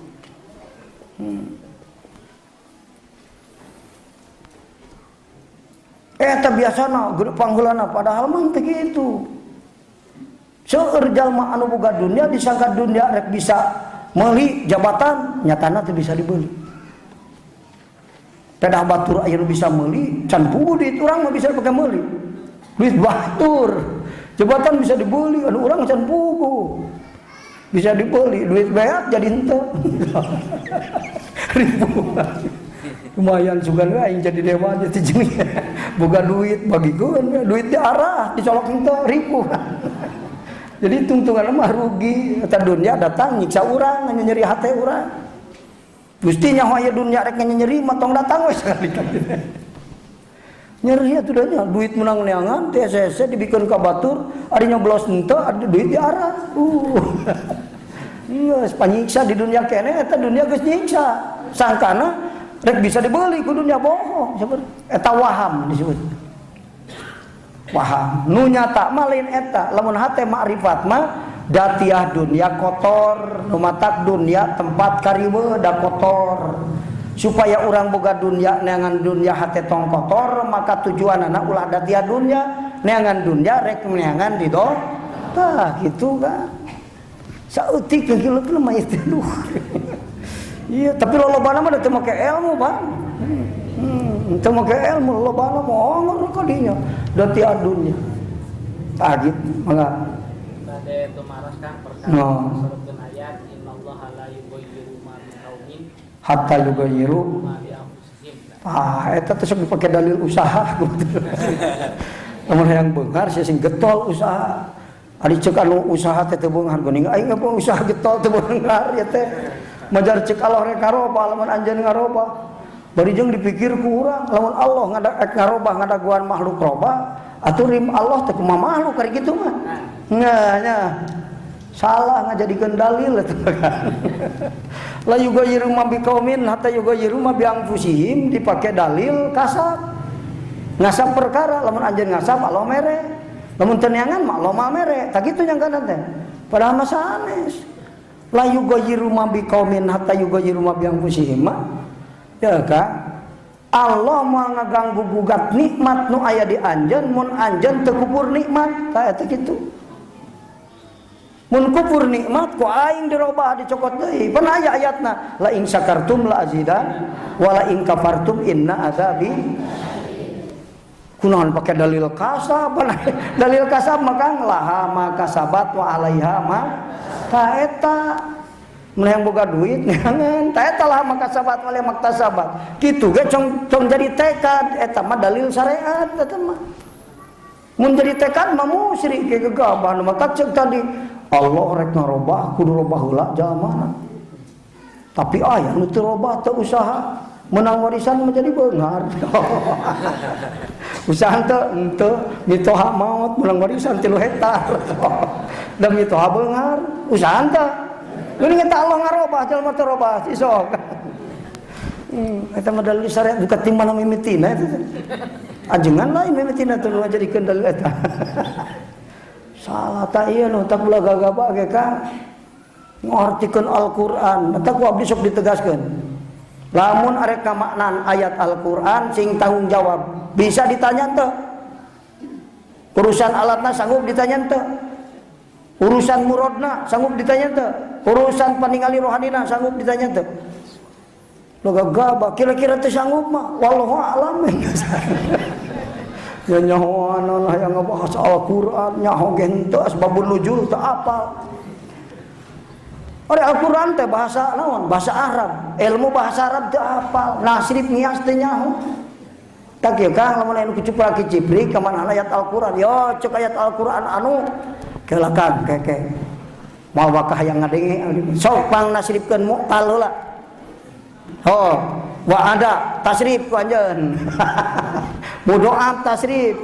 Eta biasana gede pangheulana padahal mah teu kitu. Seueur jalma anu boga dunia disangka dunia rek bisa meuli jabatan nyatana teu bisa dibeli. Pedah batur aya nu bisa meuli, can puguh duit urang mah bisa dipake meuli. Duit batur, jabatan bisa dibeli, anu urang can puguh. Bisa dibeli, duit beak jadi henteu. Ribuan. Lumayan sugan we aing jadi dewa aja teh jeung boga duit bagikeun duit diarah dicolok henteu ribuan. Jadi tungtungan mah rugi, eta dunia datang nyiksa urang, nyeri hate urang. Gusti nyaho aya dunia rek nyeri mah tong datang we sekali. Nyeri atuh da nya duit menang neangan TSS dibikeun ka batur, ari nyoblos henteu ada duit diarah. Iya, panyiksa di dunia keneh eta dunia geus nyiksa. Sangkana rek bisa dibeli ku dunia bohong seperti eta waham disebut. Waham nu nyata mah lain eta, lamun hate makrifat mah datiah dunia kotor, nu matak dunia tempat kariweuh da kotor. Supaya urang boga dunia neangan dunia hate tong kotor, maka tujuanana ulah datiah dunia, neangan dunia rek neangan di do. Tah kitu kan. Saeutik geus mah itu. Iya, tapi lolobana mah teu make ilmu, Bang. Teu make ilmu lolobana mah ongor ka dinya. Datiah dunia. Tah gitu, mangga. Bade tumaros kan perkara surah ayat innallaha la yughayyiru ma biqaumin hatta yughayyiru ma bi anfusihim. Ah, eta teh sok dipake dalil usaha. Lamun hayang beunghar sia sing getol usaha. Ari ceuk anu usaha teh teu beunghar geuning aing apa usaha getol teu beunghar ya teh. Majar ceuk Allah rek ngaroba lamun anjeun ngaroba. Bari jeung dipikir ku urang lamun Allah ngadak ngarobah ngadaguan makhluk robah atuh rim Allah teh kumaha makhluk ari kitu mah. Nya nya. Salah ngajadikeun dalil eta kan. La yughayyiru ma biqaumin hatta yughayyiru ma bi anfusihim dipake dalil kasab. Ngasab perkara lamun anjeun ngasab Allah mere. Lamun teu neangan mah Allah mah mere. Tah kitu nyangkana teh. Padahal mah sanes. La yughayyiru ma biqaumin hatta yughayyiru ma bi anfusihim mah. Ya kan? Allah moal ngaganggu gugat nikmat nu aya di anjeun mun anjeun teu kupur nikmat. Tah eta kitu. Mun kufur nikmat ku aing dirobah dicokot deui. Pan aya ayatna la in syakartum la azidan wa la in kafartum inna azabi. Kunaon pake dalil kasab? Dalil kasab maka laha ma kasabat wa alaiha ma ta eta. Mun yang boga duit neangan ta eta laha ma kasabat wa alaiha maktasabat. Kitu ge cong jadi tekad eta mah dalil syariat eta mah. Mun jadi tekad mah musyrik ge gegabah nu mah cek tadi Allah rek ngarobah kudu robah heula jalmana. Tapi aya nu teu robah teu usaha menang warisan menjadi beunghar. Usaha teu henteu mitoha maot menang warisan 3 hektar. Da mitoha beunghar usaha teu. Geuning eta Allah ngarobah jalma teu robah sok. Eta mah dalil syariat bukan ti mana mimitina eta. Ajengan lain mimitina teu ngajadikeun dalil eta. Salah tak ieu nu tak ulah gagabah ge Kang. Ngartikeun Al-Qur'an, eta ku abdi sok ditegaskeun. Lamun arek ngamaknaan ayat Al-Qur'an sing tanggung jawab, bisa ditanya teu? Urusan alatna sanggup ditanya teu? Urusan murodna sanggup ditanya teu? Urusan paningali rohanina sanggup ditanya teu? Lo gagabah kira-kira teu sanggup mah wallahu a'lam. Ya nyahoan lah yang ngebahas Al-Qur'an nyaho ge henteu asbabun nuzul teu apal. Ari Al-Qur'an teh bahasa naon? Bahasa Arab. Ilmu bahasa Arab teu apal, nasrif nias teu nyaho. Tak ieu Kang lamun anu kucupra kicipri ka mana ayat Al-Qur'an? Yo cek ayat Al-Qur'an anu keula Kang keke. Moal wakah yang ngadenge sok pang nasrifkeun mu'tal heula. Oh, wa ada tasrif ku anjeun. Mudoab tasrif.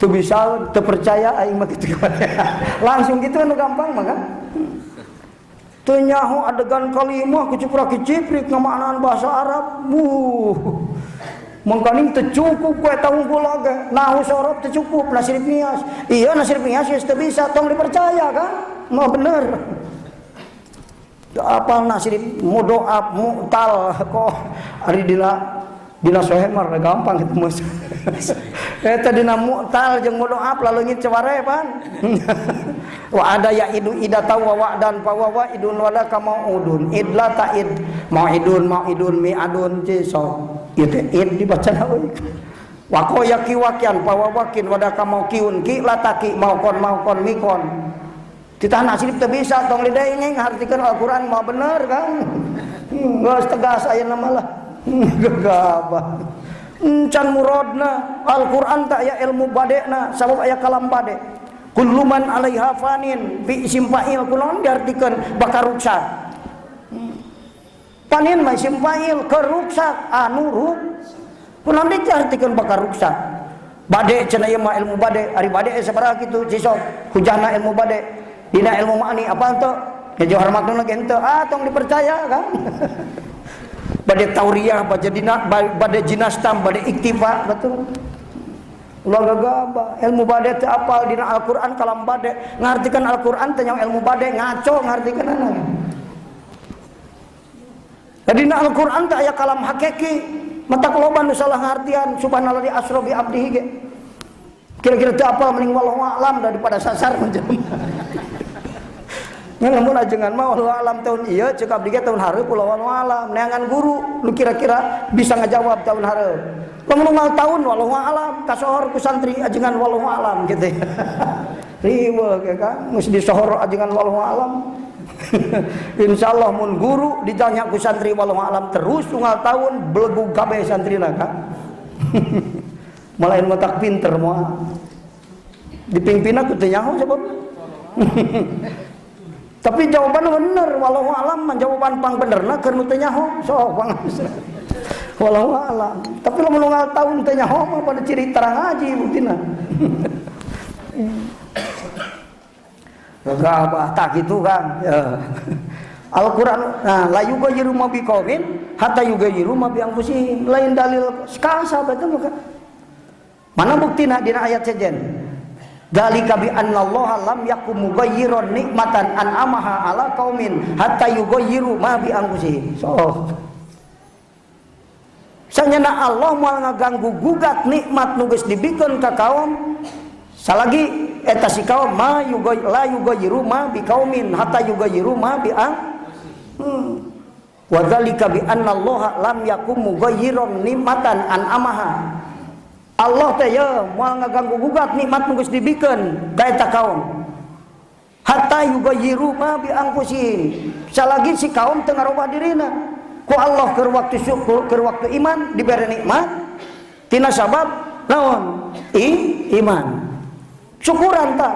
Teu bisa teu percaya aing mah kitu. Langsung kitu anu gampang mah kan. Teu nyaho adegan kalimah kucupra kiciprik ngamaknaan bahasa Arab. Buh. Mangkaning teu cukup ku eta unggul oge. Nahu sorob teu cukup nasrif nias. Iya nasrif nias geus teu bisa tong dipercaya kan. Mah bener. Apal nasrif mudoab mu'tal kok ari dina sohe mah rada gampang kitu mah. Eta dina mu'tal jeung mudoab laleungit ceware pan. Wa ada ya idu idata wa wa'dan fa wa wa'idun wa laka mau'udun idla ta'id mau'idun mau'idun mi'adun ciso ieu teh id dibaca euy. Wa qoyaki wakian fa wa wakin wa laka mauqiun ki lataki maukon maukon mikon. Titah nasib teu bisa tong lidengeng ngartikeun Al-Qur'an mah bener kan. Geus tegas ayeuna mah lah. Gegabah. Encan murodna Al-Qur'an tak aya ilmu badena sabab aya kalam bade. Kullu man 'alaiha fanin bi isim fa'il kunaon diartikeun bakal ruksak. Panin mah isim fa'il keruksak anu ruk. Kunaon diartikeun bakal ruksak. Bade cenah ieu mah ilmu bade, ari bade sabaraha kitu cisok hujahna ilmu bade. Dina ilmu makni apa henteu? Ya johar makna ge henteu. Ah tong dipercaya kan. Bade tauriyah, bade dina, bade jinastam, bade iktifa, betul. Ulah gagabah, ilmu bade teu apal dina Al-Qur'an kalam bade. Ngartikeun Al-Qur'an teh nyaho ilmu bade ngaco ngartikeunana. Dina Al-Qur'an teh aya kalam hakiki, matak loba nu salah ngartian subhanalladzi asra bi abdihi ge. Kira-kira teu apal mending wallahu a'lam daripada sasar menjelma. Ngan lamun ajengan mah wallahu a'lam tahun ieu ceuk abdi ge tahun hareup wallahu a'lam. Neangan guru nu kira-kira bisa ngajawab tahun hareup. Lamun unggal tahun wallahu a'lam kasohor ku santri ajengan wallahu a'lam gitu. Riweuh ge kan geus disohor ajengan wallahu a'lam. Insyaallah mun guru ditanya ku santri wallahu a'lam terus unggal tahun belegug kabeh santrina kan. Malah ilmu tak pinter moal. Dipimpin aku teu nyaho sababna. Tapi jawaban bener wallahu a'lam jawaban pang benerna keur nu teu nyaho sok pang. Wallahu a'lam. Tapi lamun unggal taun teu nyaho mah pada ciri tarang ngaji buktina. Gagabah tak kitu Kang. Ya. Al-Qur'an nah la yughayyiru ma biqaumin hatta yughayyiru ma bi anfusihim. Lain dalil kasab eta mah. Mana buktina dina ayat sejen? Dzalika bi annallaha lam yakum mughayyiran nikmatan an'amaha ala qaumin hatta yughayyiru ma bi anfusihim. So. Sanyana Allah moal ngaganggu gugat nikmat nu geus dibikeun ka kaum salagi eta si kaum ma yugoy la yugoyiru ma bi kaumin hatta yugoyiru ma bi ang. Wa dzalika bi anna Allah lam yakum mughayyiran nikmatan an'amaha. Allah teh ye moal ngaganggu gugat nikmat nu geus dibikeun ka eta kaum. Hatta yughayyiru ma bi anfusihim. Salagi si kaum teu ngarobah dirina. Ku Allah keur waktu syukur, keur waktu iman dibere nikmat tina sabab naon? Iman. Syukuran tah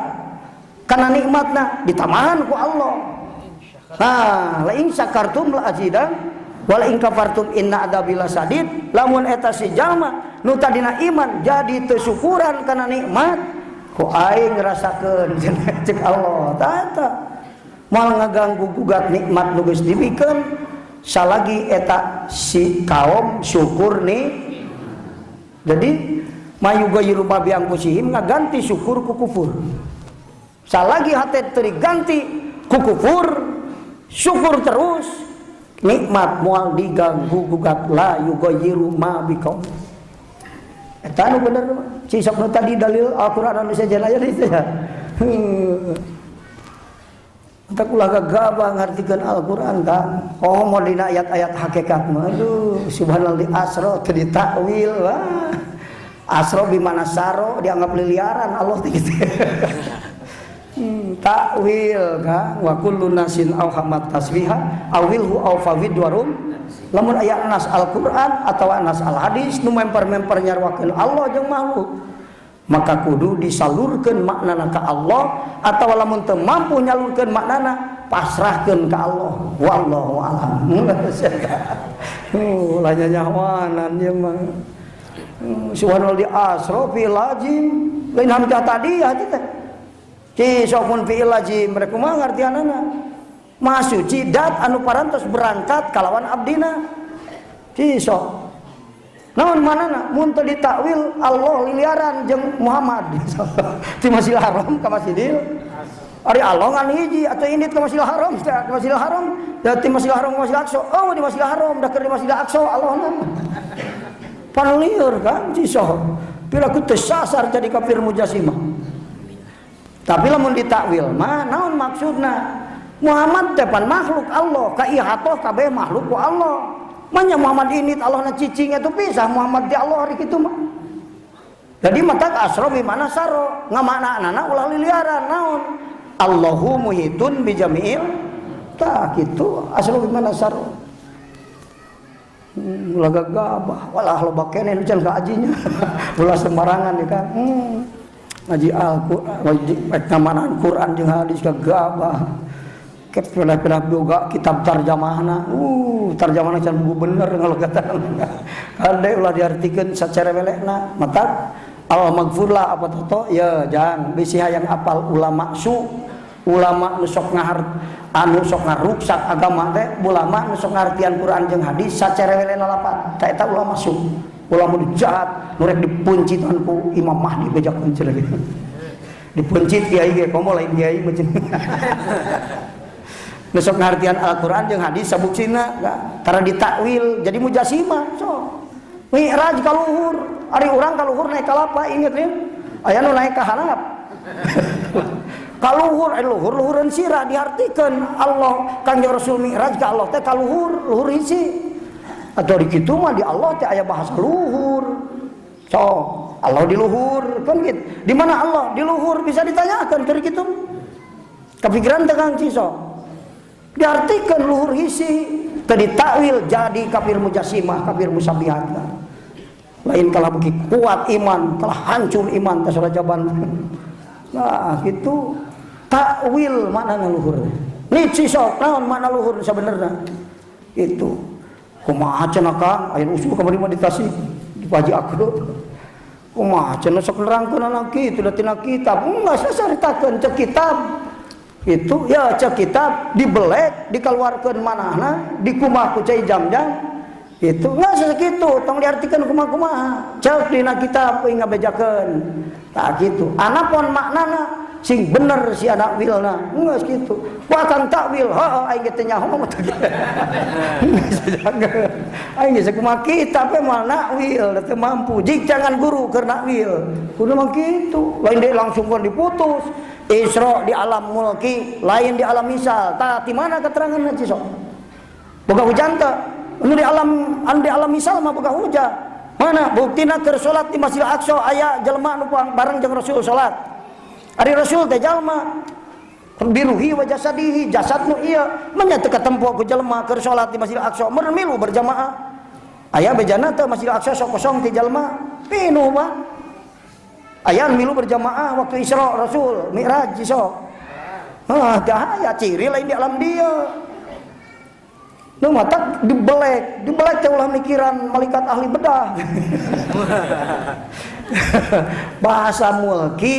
kana nikmatna ditambahan ku Allah. Nah, la in syakartum la azidan wa la in kafartum inna adzabi lasadid. Lamun eta si jalma nu tadina iman jadi teu syukuran kana nikmat, ku aing ngerasakeun cek Allah. Tah eta moal ngaganggu gugat nikmat nu geus dibikeun salagi eta si kaum syukur nih. Jadi mayugayiru ma bi anfusihim ngaganti syukur ku kufur. Salagi hate teu diganti ku kufur, syukur terus nikmat moal diganggu gugat la yugayiru ma biqaum. Eta nu bener mah. Cisok nu tadi dalil Al-Qur'an anu sejen aya di teh. Entak ulah gagabah ngartikeun Al-Qur'an kan. Oh mau dina ayat-ayat hakikat mah aduh subhanallah di asra teu ditakwil wah. Asra bi mana saro dianggap liliaran Allah teh kitu. Takwil kan wa kullu nasin aw hamat tasbiha awilhu aw fawid warum. Lamun aya nas Al-Qur'an atawa nas Al-Hadis nu memper-memper nyarwakeun Allah jeung makhluk, maka kudu disalurkeun maknana ka Allah atawa lamun teu mampu nyalurkeun maknana pasrahkeun ka Allah. Wallahu a'lam. Lah nyawanan ieu mah. Subhanallah di asra fi lajim lain hamzah tadi ya teh. Ci sok mun fi'il lajim rek kumaha ngartianana? Maha suci dat anu parantos berangkat kalawan abdina. Ci sok. Naon manana mun teu ditakwil Allah liliaran jeung Muhammad. Ti Masjidil Haram ka Masjidil Ari Allah ngan hiji atuh indit ka Masjidil Haram, ka Masjidil Haram, da ti Masjidil Haram ka Masjidil Aqsa. Oh di Masjidil Haram da keur di Masjidil Aqsa Allahna. Pan lieur kan ci sok. Piraku teu sasar jadi kafir mujasimah. Tapi lamun ditakwil mah naon maksudna? Muhammad teh pan makhluk Allah, ka ihatoh kabeh makhluk ku Allah. Manya Muhammad ini Allah na cicing itu pisah Muhammad di Allah hari kitu mah. Jadi mata asro bi mana saro ngamakna-anana ulah liliaran naon? Allahu muhitun bi jami'il tah kitu asro bi mana saro. Ulah gagabah, walah loba keneh nu can ka ajinya. Ulah sembarangan ya kan. Ngaji Al-Qur'an, ngaji ngamanaan Quran jeung hadis gagabah. Kepela-pela boga kitab tarjamahna. Tarjamahna can buku bener ngalogatana. Kade ulah diartikeun sacara welekna. Matak al magfurlah apa toto ya jang bisi hayang apal ulama su, ulama nu sok ngahar anu sok ngaruksak agama teh, ulama nu sok ngartian Quran jeung hadis sacara welekna lapat. Ta eta ulama su. Ulama nu jahat nu rek dipuncitan ku Imam Mahdi bejakeun cenah gitu. Dipuncit kiai ge komo lain kiai mah cenah. Nu sok ngartian Al-Qur'an jeung hadis sabuksina tara ditakwil jadi mujasimah sok. Mi'raj ka luhur, ari urang ka luhur naik ka lapa inget nih. Aya nu naik ka harap. Ka luhur, ari luhur luhureun sirah diartikeun Allah Kangjeng Rasul Mi'raj ka Allah teh ka luhur, luhur hiji. Atau di kitu mah di Allah teh aya bahasa luhur. Sok, Allah di luhur kan gitu. Di mana Allah? Di luhur bisa ditanyakan keur kitu. Kepikiran teh Kang Ciso. Diartikan luhur hisi tadi takwil jadi kafir mujasimah, kafir musabihat. Lain kalah beki kuat iman, kalah hancur iman tas rajaban. Nah, gitu takwil maknana luhur. Nih Ciso, naon makna luhur sabenerna? Itu. Kumaha cenah Kang? Aya usul kamari mah di Tasik, di Paji Akro. Kumaha cenah sok nerangkeun kitu da tina kitab. Enggak sacaritakeun cek kitab. Itu ya cek kitab dibelek dikeluarkeun manahna dikumah ku cai jam-jam itu nggak segitu tong diartikeun kumaha-kumaha cek dina kitab euy ngabejakeun tah kitu anapun maknana Sing bener si anak wilna. Geus kitu. Ku akang takwil, heuh aing ge teu nyaho mah teh. Aing geus kumaha kitab we moal nakwil, teu mampu. Jik jangan guru keur nakwil. Kudu mah kitu. Lain deui langsung kan diputus. Isra di alam mulki, lain di alam misal. Tah di mana keteranganna ci sok? Boga hujan teu? Anu di alam misal mah boga hujan. Mana buktina keur salat di Masjidil Aqsa aya jelema nu bareng jeung Rasul salat. Ari Rasul teh jalma biruhi wa jasadihi, jasad nu ieu manya teu katempo ku jelema keur salat di Masjidil Aqsa, mun milu berjamaah. Aya bejana teh Masjidil Aqsa sok kosong ti jalma, pinuh mah. Aya milu berjamaah waktu Isra Rasul, Mi'raj sok. Hah, teh aya ciri lain di alam dia. Nu matak dibelek, dibelek teh ulah mikiran malaikat ahli bedah. Bahasa mulki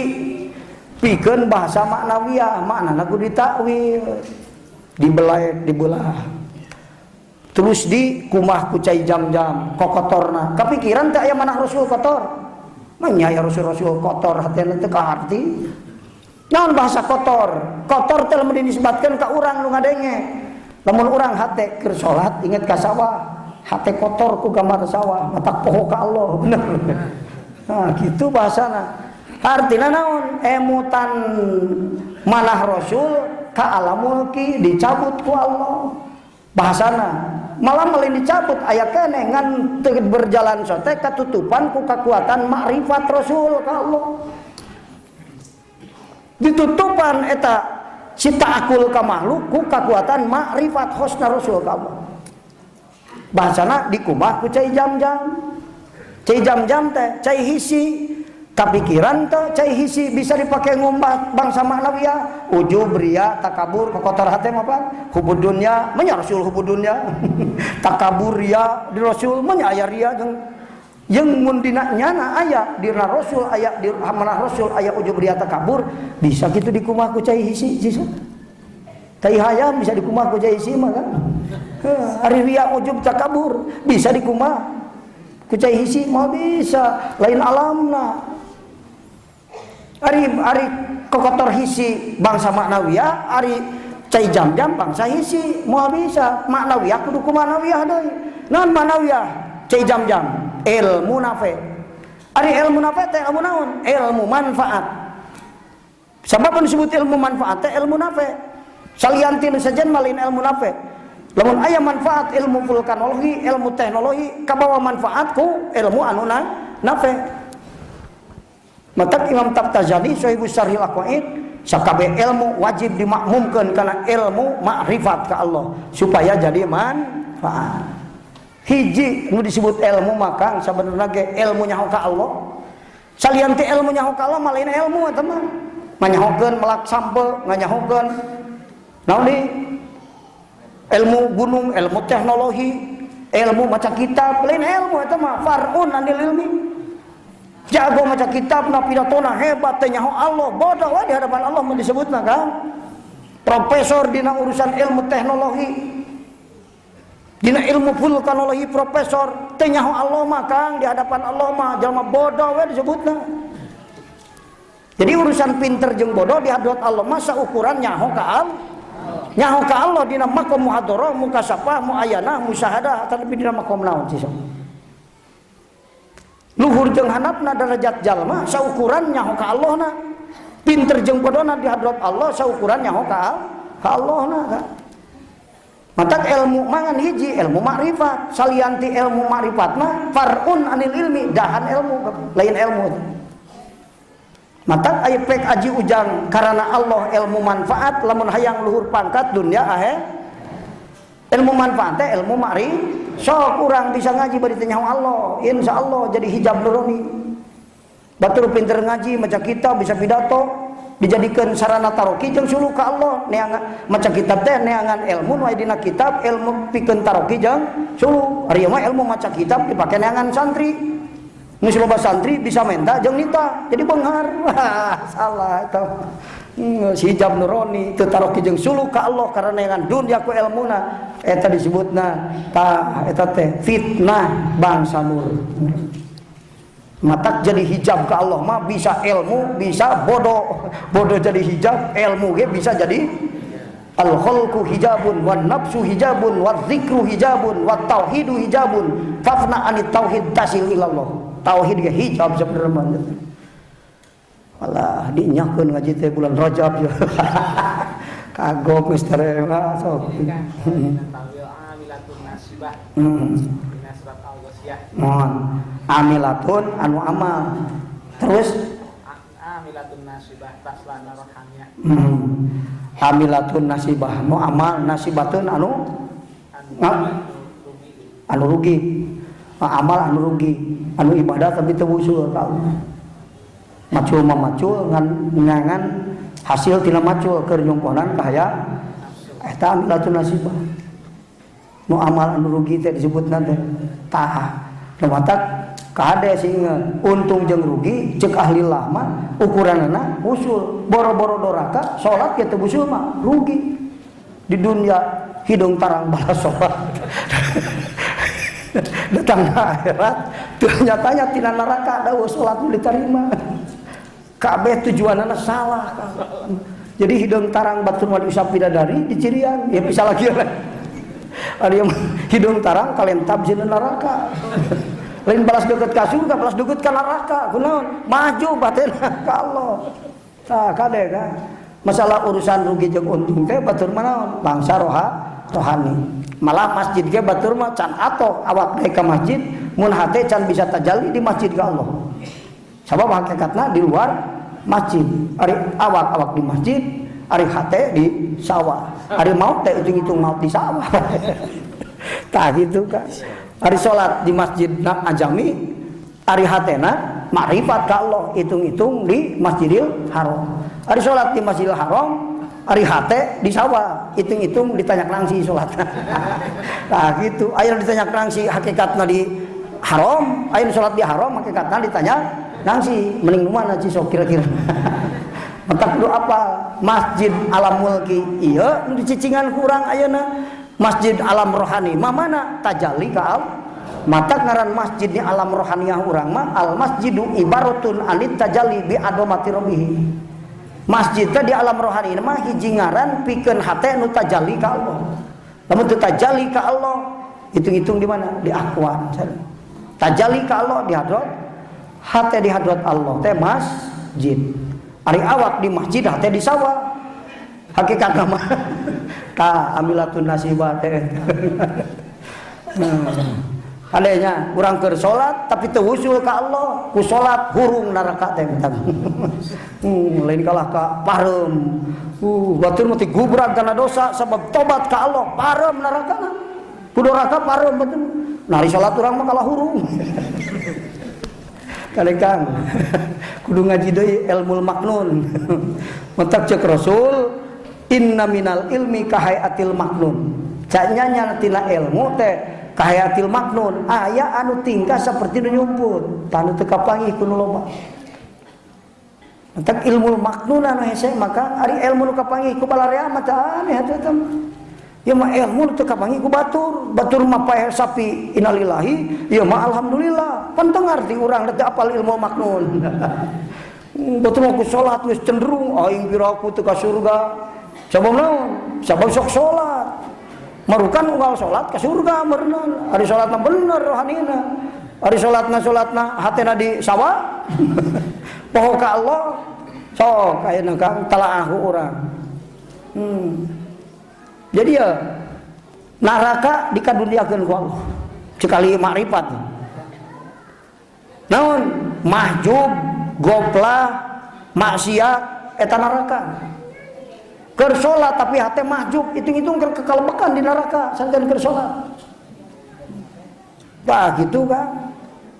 pikeun bahasa maknawiyah, maknana kudu ditakwil. Dibelek, dibelah. Terus di kumah ku cai jam-jam kokotorna. Kapikiran teh aya manah Rasul kotor. Manya aya Rasul-rasul kotor hatena teu kaharti. Naon bahasa kotor? Kotor teh lamun dinisbatkeun ka urang nu ngadenge. Lamun urang hate keur salat inget ka sawah, hate kotor ku gambar sawah, matak poho ka Allah, bener. Nah, gitu bahasana. Artina naon? Emutan manah Rasul ka alam mulki dicabut ku Allah. Bahasana malah melin dicabut aya keneh ngan teu berjalan sote katutupan ku kekuatan makrifat Rasul ka Allah. Ditutupan eta si ta'akul ka makhluk ku kekuatan makrifat hosna Rasul ka Allah. Bahasana dikumah ku cai jam-jam. Cai jam-jam teh cai hisi. Kapikiran teh cai hisi bisa dipakai ngumbat bangsa maknawiyah, ujub, ria, takabur, kotor hate mah apa? Hubud dunya, menya Rasul hubud dunya. Takabur ria di Rasul menya aya ria jeung jeung mun dina nyana aya dina Rasul aya di manah Rasul aya ujub ria takabur bisa kitu dikumah ku cai hisi sisa. Tai hayam bisa dikumah ku cai hisi mah kan. Ari ria ujub takabur bisa dikumah ku cai hisi mah bisa lain alamna. Ari ari kokotor hisi bangsa maknawiyah, ari cai jam-jam bangsa hisi moal bisa maknawiyah kudu ku maknawiyah deui. Naon maknawiyah? Cai jam-jam ilmu nafe. Ari ilmu nafe teh ilmu naon? Ilmu manfaat. Sabab disebut ilmu manfaat teh ilmu nafe. Salian ti nu sejen malin ilmu nafe. Lamun aya manfaat ilmu vulkanologi, ilmu teknologi kabawa manfaat ku ilmu anu nafe. Matak Imam Tabtazani Sohibus Syarhil Aqaid sakabeh ilmu wajib dimakmumkeun kana ilmu makrifat ka Allah supaya jadi manfaat. Hiji nu disebut ilmu maka sabenerna ge ilmu nyaho ka Allah. Salian ti ilmu nyaho ka Allah mah lain ilmu eta mah. Manyahokeun melak sampe, nganyahokeun naon deui? Ilmu gunung, ilmu teknologi, ilmu maca kitab, lain ilmu eta mah far'un anil ilmi. Jago maca kitab na pidatona hebat teh nyaho Allah, bodoh we di hadapan Allah mun disebutna kan. Profesor dina urusan ilmu teknologi, dina ilmu vulkanologi profesor teh nyaho Allah mah Kang, di hadapan Allah mah jalma bodoh we disebutna. Jadi urusan pinter jeung bodoh di hadapan Allah mah saukuran nyaho ka Allah. Nyaho ka Allah dina maqam muhadharah, mukasafah, muayanah, musyahadah atawa dina maqam naon sih. Luhur jeung handapna derajat jalma saukuran nyaho ka Allahna. Pinter jeung bodona di hadrat Allah saukuran nyaho ka Allahna ka. Matak ilmu mangan hiji ilmu makrifat, salian ti ilmu makrifat mah far'un anil ilmi, dahan ilmu lain ilmu. Matak aya pek aji ujang karena Allah ilmu manfaat lamun hayang luhur pangkat dunia ahe. Ilmu manfaat teh ilmu makrifat. Sok urang bisa ngaji bari teh nyaho Allah, insyaallah jadi hijab nurani. Batur pinter ngaji maca kitab bisa pidato dijadikeun sarana taroki jeung suluh ka Allah. Neangan maca kitab teh neangan ilmu nu aya dina kitab, ilmu pikeun taroki jeung suluh. Ari mah ilmu maca kitab dipake neangan santri. Geus loba santri bisa menta jeung nita jadi beunghar. Wah, salah eta. Si hijab nurani teu taroki jeung suluh ka Allah karena neangan dunya ku elmuna. Eta disebutna tah eta teh fitnah bangsa nur. Matak jadi hijab ke Allah mah bisa ilmu, bisa bodoh. Bodoh jadi hijab, ilmu ge bisa jadi. Al khalqu hijabun wan nafsu hijabun wat dzikru hijabun wat tauhidu hijabun. Fafna anit tauhid tasil ilallah. Tauhid ge hijab sebenarnya. Alah dinyakeun ngaji teh bulan Rajab ya. Kagok mister mah sok. Mohon amilatun anu amal. Terus amilatun nasibah tasla narhamnya. Amilatun nasibah nu amal nasibatun anu anu rugi. Amal anu rugi, anu ibadah tapi teu wusul ka Allah. Macul mah macul ngan nyangan hasil tina macul keur nyongkonan ka hayang eta amilatun nasibah. Nu amal anu rugi teh disebutna teh tah. Nu matak kade sing untung jeung rugi ceuk ahli lah mah ukuranana usul. Boro-boro doraka salat ge teu usul mah rugi. Di dunia hidung tarang balas salat. Datang ke akhirat ternyata tina neraka da salat nu diterima. Kabeh tujuanana salah. Jadi hidung tarang batur mah diusap bidadari dicirian ya bisa lagi lah. Ada yang hidung tarang kalentab jeung neraka. Lain balas deket ka surga, balas deket ka neraka. Kunaon? Maju batin ka Allah. Tah kade ka. Masalah urusan rugi jeung untung teh batur mah naon? Bangsa rohani. Malah masjid ge batur mah can atoh awak naik ka masjid, mun hate can bisa tajalli di masjid ka Allah. Sabab hakikatna di luar masjid. Ari awak-awak di masjid, ari hate di sawah. Ari maut teh hitung-hitung maut di sawah. Tah gitu kan. Ari salat di masjid ajami, ari hatena makrifat ka Allah hitung-hitung di Masjidil Haram. Ari salat di Masjidil Haram, ari hate di sawah, hitung-hitung ditanya nangsi salatna. Tah gitu. Aya ditanya nangsi hakikatna di haram, aya salat di haram hakikatna ditanya nangsi. Mending nu mana sok kira-kira. Mentak kudu apa? Masjid alam mulki ieu nu dicicingan kurang ayeuna. Masjid alam rohani mah mana? Tajalli ka al. Matak ngaran masjid di alam rohaniah urang mah al masjidu ibaratun anit tajalli bi adomati rabbihi. Masjid teh di alam rohani mah hiji ngaran pikeun hate nu tajalli ka Allah. Lamun teu tajalli ka Allah, hitung-hitung di mana? Di akwan. Tajalli ka Allah di hadrat, hate di hadrat Allah teh masjid. Ari awak di masjid hate di sawah. Hakikatna mah ta amilatun nasibah teh. Adanya urang keur salat tapi teu wusul ka Allah, ku salat hurung neraka teh tah. Lain kalah ka pareum. Batur mah gubrak kana dosa sabab tobat ka Allah, pareum nerakana. Ku doraka pareum batur. Nah, ari salat urang mah kalah hurung. Kali Kang kudu ngaji deui ilmul maknun. Mentak ceuk Rasul inna minal ilmi kahayatil maknun. Canya tina ilmu teh kahayatil maknun, aya anu tingkah seperti nu nyumput, tanu teu kapanggih ku nu loba. Mentak ilmu maknun anu hese maka ari ilmu nu kapanggih ku balarea mah teh aneh atuh eta mah. Ieu mah ilmu nu teu kapanggih ku batur, batur mah paeh sapi innalillahi, ieu mah alhamdulillah. Pan teu ngarti urang teh apal ilmu maknun. Batur mah ku salat geus cenderung aing piraku teu ka surga. Sabab naon? Sabab sok salat. Marukan unggal salat ka surga meureunan. Ari salatna bener rohanina. Ari salatna hatena di sawah. Poho ka Allah. Sok ayeuna Kang talaah ku urang. Jadi ya neraka dikaduniakeun ku Allah. Sekali makrifat. Naon? Mahjub, goplah, maksiat eta neraka. Keur salat tapi hate mahjub, hitung-hitung keur kekalebekan di neraka santen keur salat. Tah gitu kan.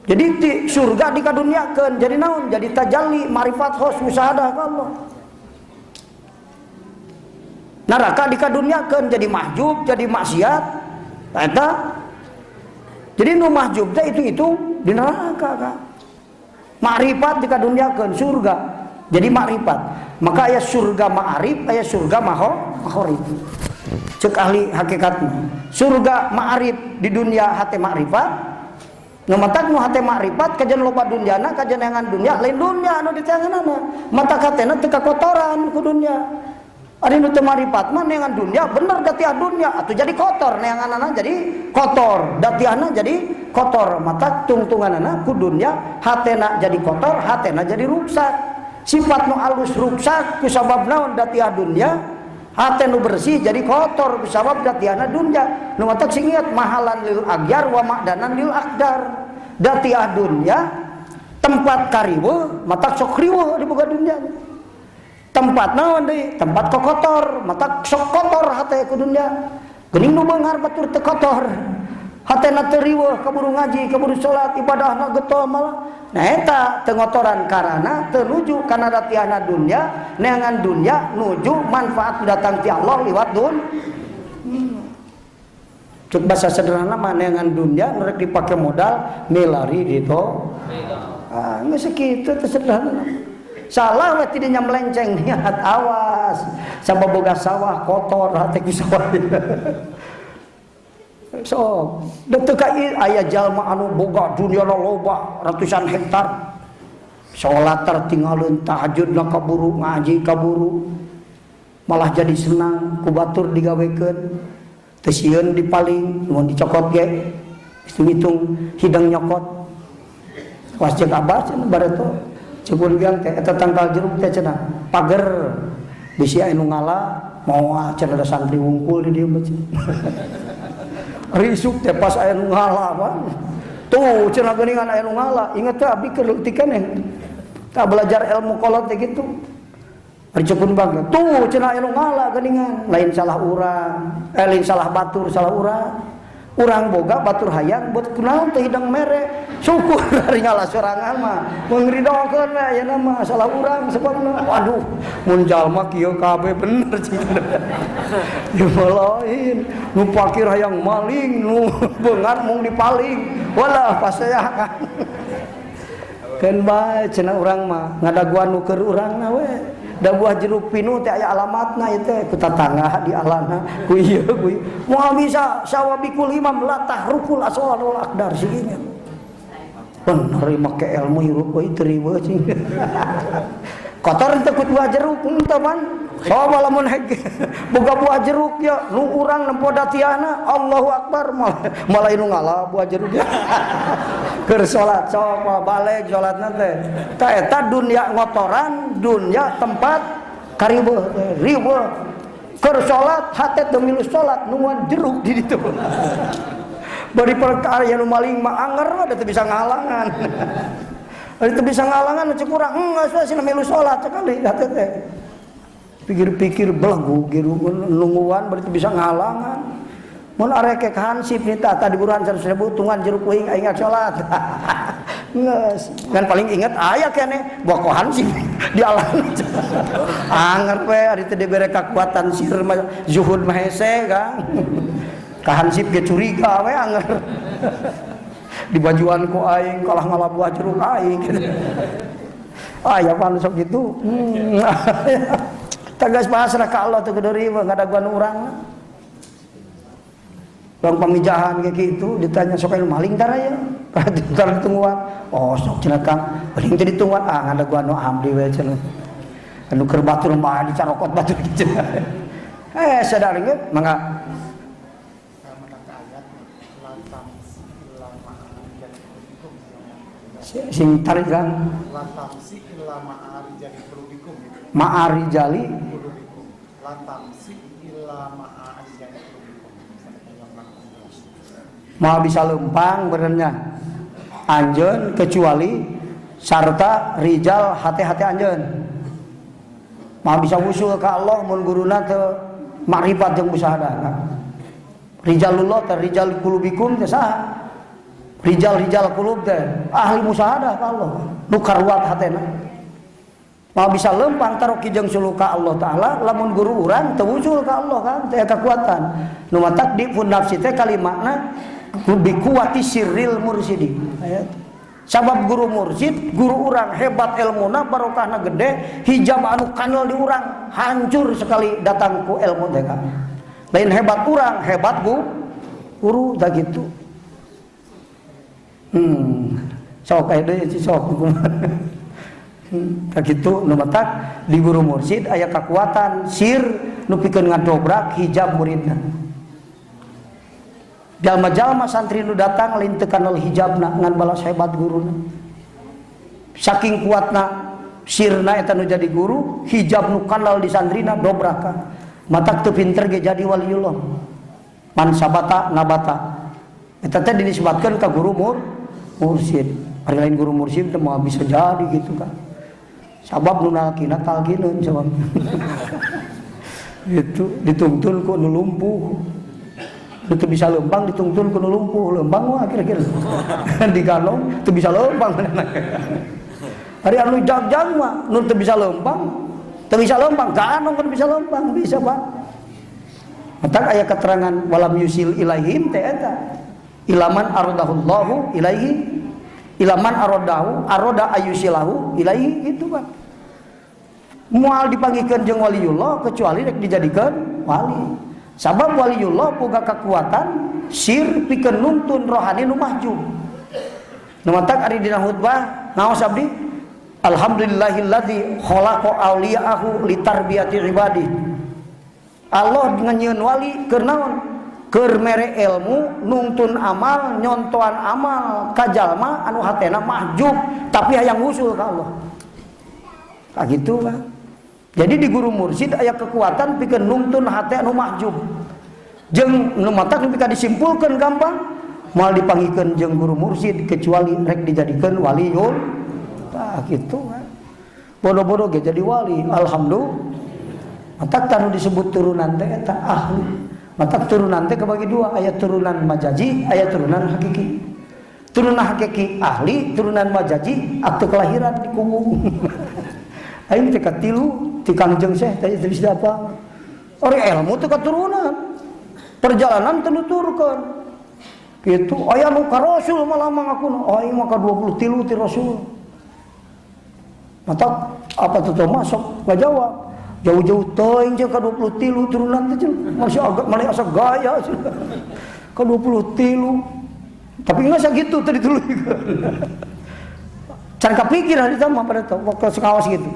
Jadi di surga dikaduniakeun, jadi naon? Jadi tajalli marifat khos musyahadah ka Allah. Neraka dikaduniakeun jadi mahjub, jadi maksiat. Eta. Jadi nu mahjub teh hitung-hitung di neraka kan. Makrifat dikaduniakeun surga. Jadi makrifat. Maka aya surga ma'arif, aya surga mahorif. Cek ahli hakikatna. Surga ma'arif di dunia hate makrifat, Nu matak nu hate makrifat kajen loba dunyana kajen neangan dunya lain dunya anu diteanganana. Matak hatena teu kakotoran ku dunya. Ari nu teu makrifat mah neangan dunya bener datiah dunya atuh jadi kotor neanganana jadi kotor, datiahna jadi kotor. Matak tungtunganana ku dunya hatena jadi kotor, hatena jadi ruksak. Sifat nu alus ruksak ku sabab naon datiah dunya, hate nu bersih jadi kotor ku sabab datiahna dunya. Nu matak sing ingat mahalan lil agyar wa ma'danan lil akdar. Datiah dunya tempat kariweuh matak sok riweuh di boga dunya. Tempat naon deui? Tempat kokotor, matak sok kotor hate ku dunya. Geuning nu beunghar batur teu kotor. Hatena teu riweuh kaburu ngaji, kaburu salat, ibadahna getol malah. Nah eta teu ngotoran karana teu nuju kana datiahna dunya, neangan dunya nuju manfaat datang ti Allah liwat dun. Cuk bahasa sederhana mah neangan dunya nu rek dipake modal milari ditu. Ah geus sakitu teh sederhana. Salah we tidinya melenceng niat awas sabab boga sawah kotor hate ku sawah. So, teu ka aya jalma anu boga dunyana loba ratusan hektar. Salat tertinggalun tahajudna kaburu, ngaji kaburu. Malah jadi senang ku batur digawekeun. Teu sieun dipaling, mun dicokot ge hitung-hitung hidang nyokot. Was jeung abah cenah bareto. Cekun biang teh eta tangkal jeruk teh cenah pager bisi aya nu ngala moal cenah da santri wungkul di dieu mah cenah. Risuk teh pas aya nu ngala pan. Tuh cenah geuningan aya nu ngala, inget teh abdi keur leutik keneh. Tah belajar ilmu kolot teh kitu. Ari cekun bang, tuh cenah aya nu ngala geuningan, lain salah urang, lain salah batur, salah urang. Urang boga batur hayang buat kunaon teh hidang mere. Syukur ari ngala sorangan mah. Mengridokeun we ayeuna mah salah urang sebabna. Waduh, mun jalma kieu kabeh bener cenah. Dimalain, nu pakir hayang maling, nu beungar mung dipaling. Walah pasea kan. Keun bae cenah urang mah ngadaguan nu keur urangna we. Da buah jeruk pinu teh aya alamatna ieu teh ku tatangga di alana ku ieu ku ieu. Moal bisa sawabikul imam la tahrukul aswalul aqdar si ieu. Bener make ilmu hirup we teu riweuh cing. Kotor teh ku buah jeruk henteu man. Oh lamun boga buah jeruk ya nu urang nempo datiahna Allahu akbar malah nu ngala buah jeruk ya. Keur salat sok mah balik salatna teh. Ta eta dunya ngotoran, dunya tempat kariweuh riweuh. Keur salat hate teu milu salat nungguan jeruk di ditu. Bari perkara nu maling mah anger mah teu bisa ngahalangan. Bari teu bisa ngahalangan cek urang enggeus we cenah milu salat sekali hate teh. Pikir-pikir belegu nungguan berarti bisa ngahalangan. Mun arekek hansip nih tah tadi buruan 100.000 tungguan jeruk kuing aing salat. Geus, kan paling inget aya keneh buah ko hansip di alam. Anger we ari teu dibere kakuatan sir zuhud mah hese Kang. Ka hansip ge curiga we anger. Di bajuan ku aing kalah ngala buah jeruk aing. Aya pan sok kitu. Tegas pasrah ka Allah teu kudu riweuh ngadaguan urang. Bang pamijahan kayak gitu ditanya sok anu maling tara ya. Tara ditungguan. Oh sok cenah Kang, paling teu ditungguan ah ngadaguan nu abdi we cenah. Anu keur batur mah dicarokot batur kitu. Sadar ge mangga. Sing tarik Kang. Latamsi illa ma'arijali qulubikum. Ma'arijali qulubikum. Latamsi illa ma'arijali qulubikum. Mau bisa lempang benernya anjeun kecuali sarta rijal hati-hati anjeun. Mau bisa wusul ka Allah mun guruna teu makrifat jeung musyahadah. Rijalullah teh rijal qulubikum teh saha? Rijal-rijal qulub teh ahli musyahadah ka Allah nu karuat hatena. Mau bisa lempang taroki jeung suluka Allah Ta'ala lamun guru urang teu wusul ka Allah kan teh kekuatan. Nu matak di pun nafsi teh kalimatna bikuwati sirril mursidi. Sabab guru mursid, guru urang hebat ilmuna barokahna gede, hijab anu kanal di urang hancur sekali datang ku ilmu teh kan. Lain hebat urang, hebat guru tah gitu. Sok aya deui sok kumaha. Tak kitu nu matak di guru mursyid aya kakuatan sir nu pikeun ngadobrak hijab muridna. Jalma-jalma santri nu datang lain teu kanal hijabna ngan balas hebat guruna. Saking kuatna sirna eta nu jadi guru, hijab nu kanal di santrina dobraka. Matak teu pinter ge jadi waliullah. Man sabata nabata. Eta teh dinisbatkeun ka guru mursyid. Ari lain guru mursyid teh moal bisa jadi gitu kan. Sabab nu nalkina talkineun sabab. Itu ditungtun ku nu lumpuh. Nu teu bisa leumpang ditungtun ku nu lumpuh, leumpang mah kira-kira. Digalong teu bisa leumpang. Ari anu jag-jag mah nu teu bisa leumpang, teu bisa leumpang, ganong kan bisa leumpang, bisa Pak. Matak aya keterangan walam yusil ilaihim teh eta. Ilaman aradahullahu ilaihi, ilaman aradahu arada ayusilahu ilaihi gitu Pak. Moal dipanggihkeun jeung waliullah kecuali rek dijadikeun wali. Sabab waliullah boga kekuatan sir pikeun nuntun rohani nu mahjub. Nu matak ari dina khutbah naos abdi? Alhamdulillahilladzi khalaqa awliya'ahu litarbiyati ibadi. Allah nganyieun wali keur naon? Keur mere ilmu, nungtun amal, nyontoan amal ka jalma anu hatena mahjub tapi hayang usul ka Allah. Ka kitu kan. Jadi di guru mursyid aya kekuatan pikeun nungtun hate anu mahjub. Jeung nu matak pika disimpulkeun gampang, moal dipanggihkeun jeung guru mursyid kecuali rek dijadikeun waliul. Tah kitu kan. Bodoh-bodoh ge jadi wali, alhamdulillah. Matak tanu disebut turunan teh eta ahli. Matak turunan teh kebagi dua, aya turunan majazi, aya turunan hakiki. Turunan hakiki ahli, turunan majazi akte kelahiran di kubu. Aing teh katilu ti Kangjeng Syekh teh teu bisa apa. Ari ilmu teh katurunan. Perjalanan teu nuturkeun. Kitu aya nu ka Rasul malah mangakuna, aing mah ka 23 ti Rasul. Matak apa tuh masuk ngajawab. Jauh-jauh teuing jeung ka 23 turunan teh masih agak malah asa gaya ka 23. Tapi enggak sakitu teh dituluykeun. Can kapikir hari teh mah pada waktu sekawas gitu.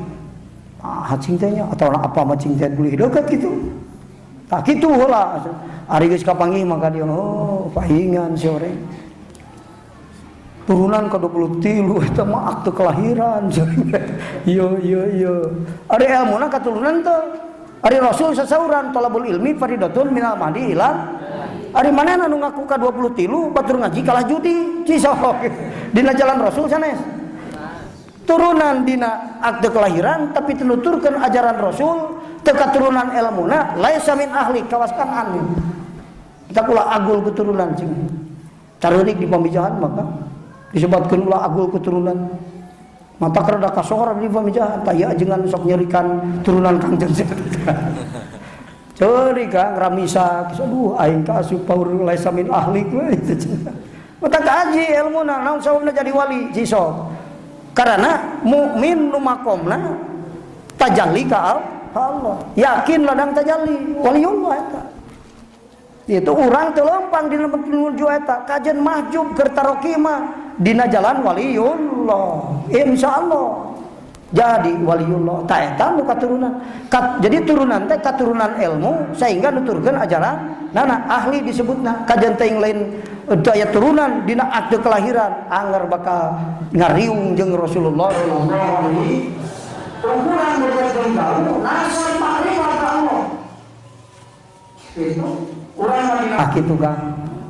Ah cing teh nya atau apa mah cing teh beli deukeut kitu. Tah kitu heula. Ari geus kapanggih maka dia oh pahingan sore. Turunan ke 23 eta mah akte kelahiran. Yo yo yo. Ari elmuna katurunan teh. Ari Rasul sasauran talabul ilmi faridatun minal mahdi ila. Ari manehna nu ngaku ka 23 batur ngaji kalah judi. Cisok. Dina jalan Rasul sanes. Turunan dina akte kelahiran tapi tenuturkeun ajaran Rasul teu katurunan elmuna laisa min ahli kawaskan anu. Kita kula agul keturunan cing. Careurik di pamijahan maka disebutkan ulah agul keturunan. Mata kerada kasohor di pamijahan taya ajengan sok nyerikan turunan Kangjeng. Ceuri Kang ramisa aduh aing ka asup paur laisa min ahli we. Mata kaji elmuna naon sababna jadi wali cisok. Karena mukmin nu makomna tajalli ka Allah. Yakin ladang tajalli waliullah eta. Itu urang teu leumpang dina menuju eta kajen mahjub keur taroki mah dina jalan waliullah. Insyaallah jadi waliullah ta eta nu katurunan. Jadi turunan teh katurunan ilmu sehingga nuturkeun ajaran nana ahli disebutna kajen teuing lain daya turunan dina akte kelahiran anggar bakal ngariung jeung Rasulullah sallallahu alaihi ukuran berjalan jauh nasab makrifat ka Allah. Itu urang ah kitu Kang.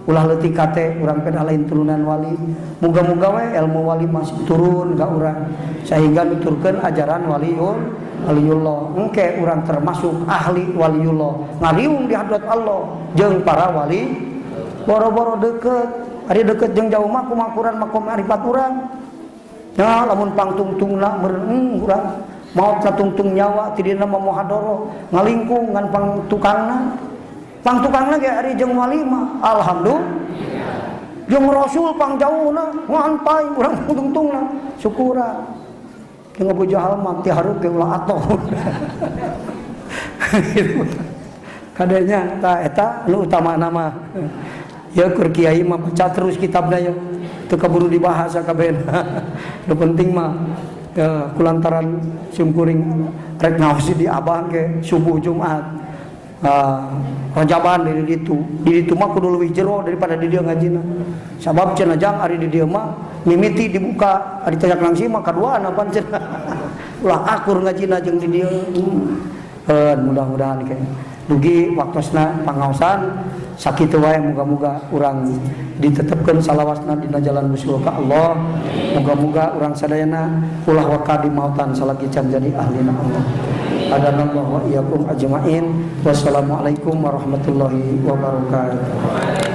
Ulah leutik kate urang pedah lain turunan wali. Muga-muga we ilmu wali masih turun ka urang sehingga nuturkeun ajaran waliullah. Engke urang termasuk ahli waliullah. Ngariung di hadrat Allah jeung para wali. Boro-boro deket, ari deket jeung jauh mah kumakuran makom arifat urang. Nah, lamun pangtungtungna meureun urang maot tungtung nyawa ti dina mah muhadoro ngalingkung ngan pangtukangna. Pangtukangna ge ari jeung wali mah alhamdulillah. Jeung Rasul pangjauhna ngantai urang tungtungna syukuran. Jeung Abu Jahal mah ti hareup ge ulah atoh. Kadenya ta eta nu utamana mah. Ya keur kiai mah baca terus kitabna ya. Teu kaburu dibahas sakabehna. Nu penting mah kulantaran simkuring rek ngaos di abang ke subuh Jumat. Rajaban dari ditu. Di ditu mah kudu leuwih jero daripada di dieu ngajina. Sabab cenah jang ari di dieu mah mimiti dibuka ari tanya nangsi mah kaduaan apaan cenah. Ulah akur ngajina jeung di dieu. Mudah-mudahan ke dugi waktosna pangaosan sakitu wae, muga-muga urang ditetepkeun salawasna dina jalan wusul ka Allah. Muga-muga urang sadayana ulah waka di mautan salagi can jadi ahlina Allah. Adanallahu wa iyyakum ajmain. Wassalamualaikum warahmatullahi wabarakatuh.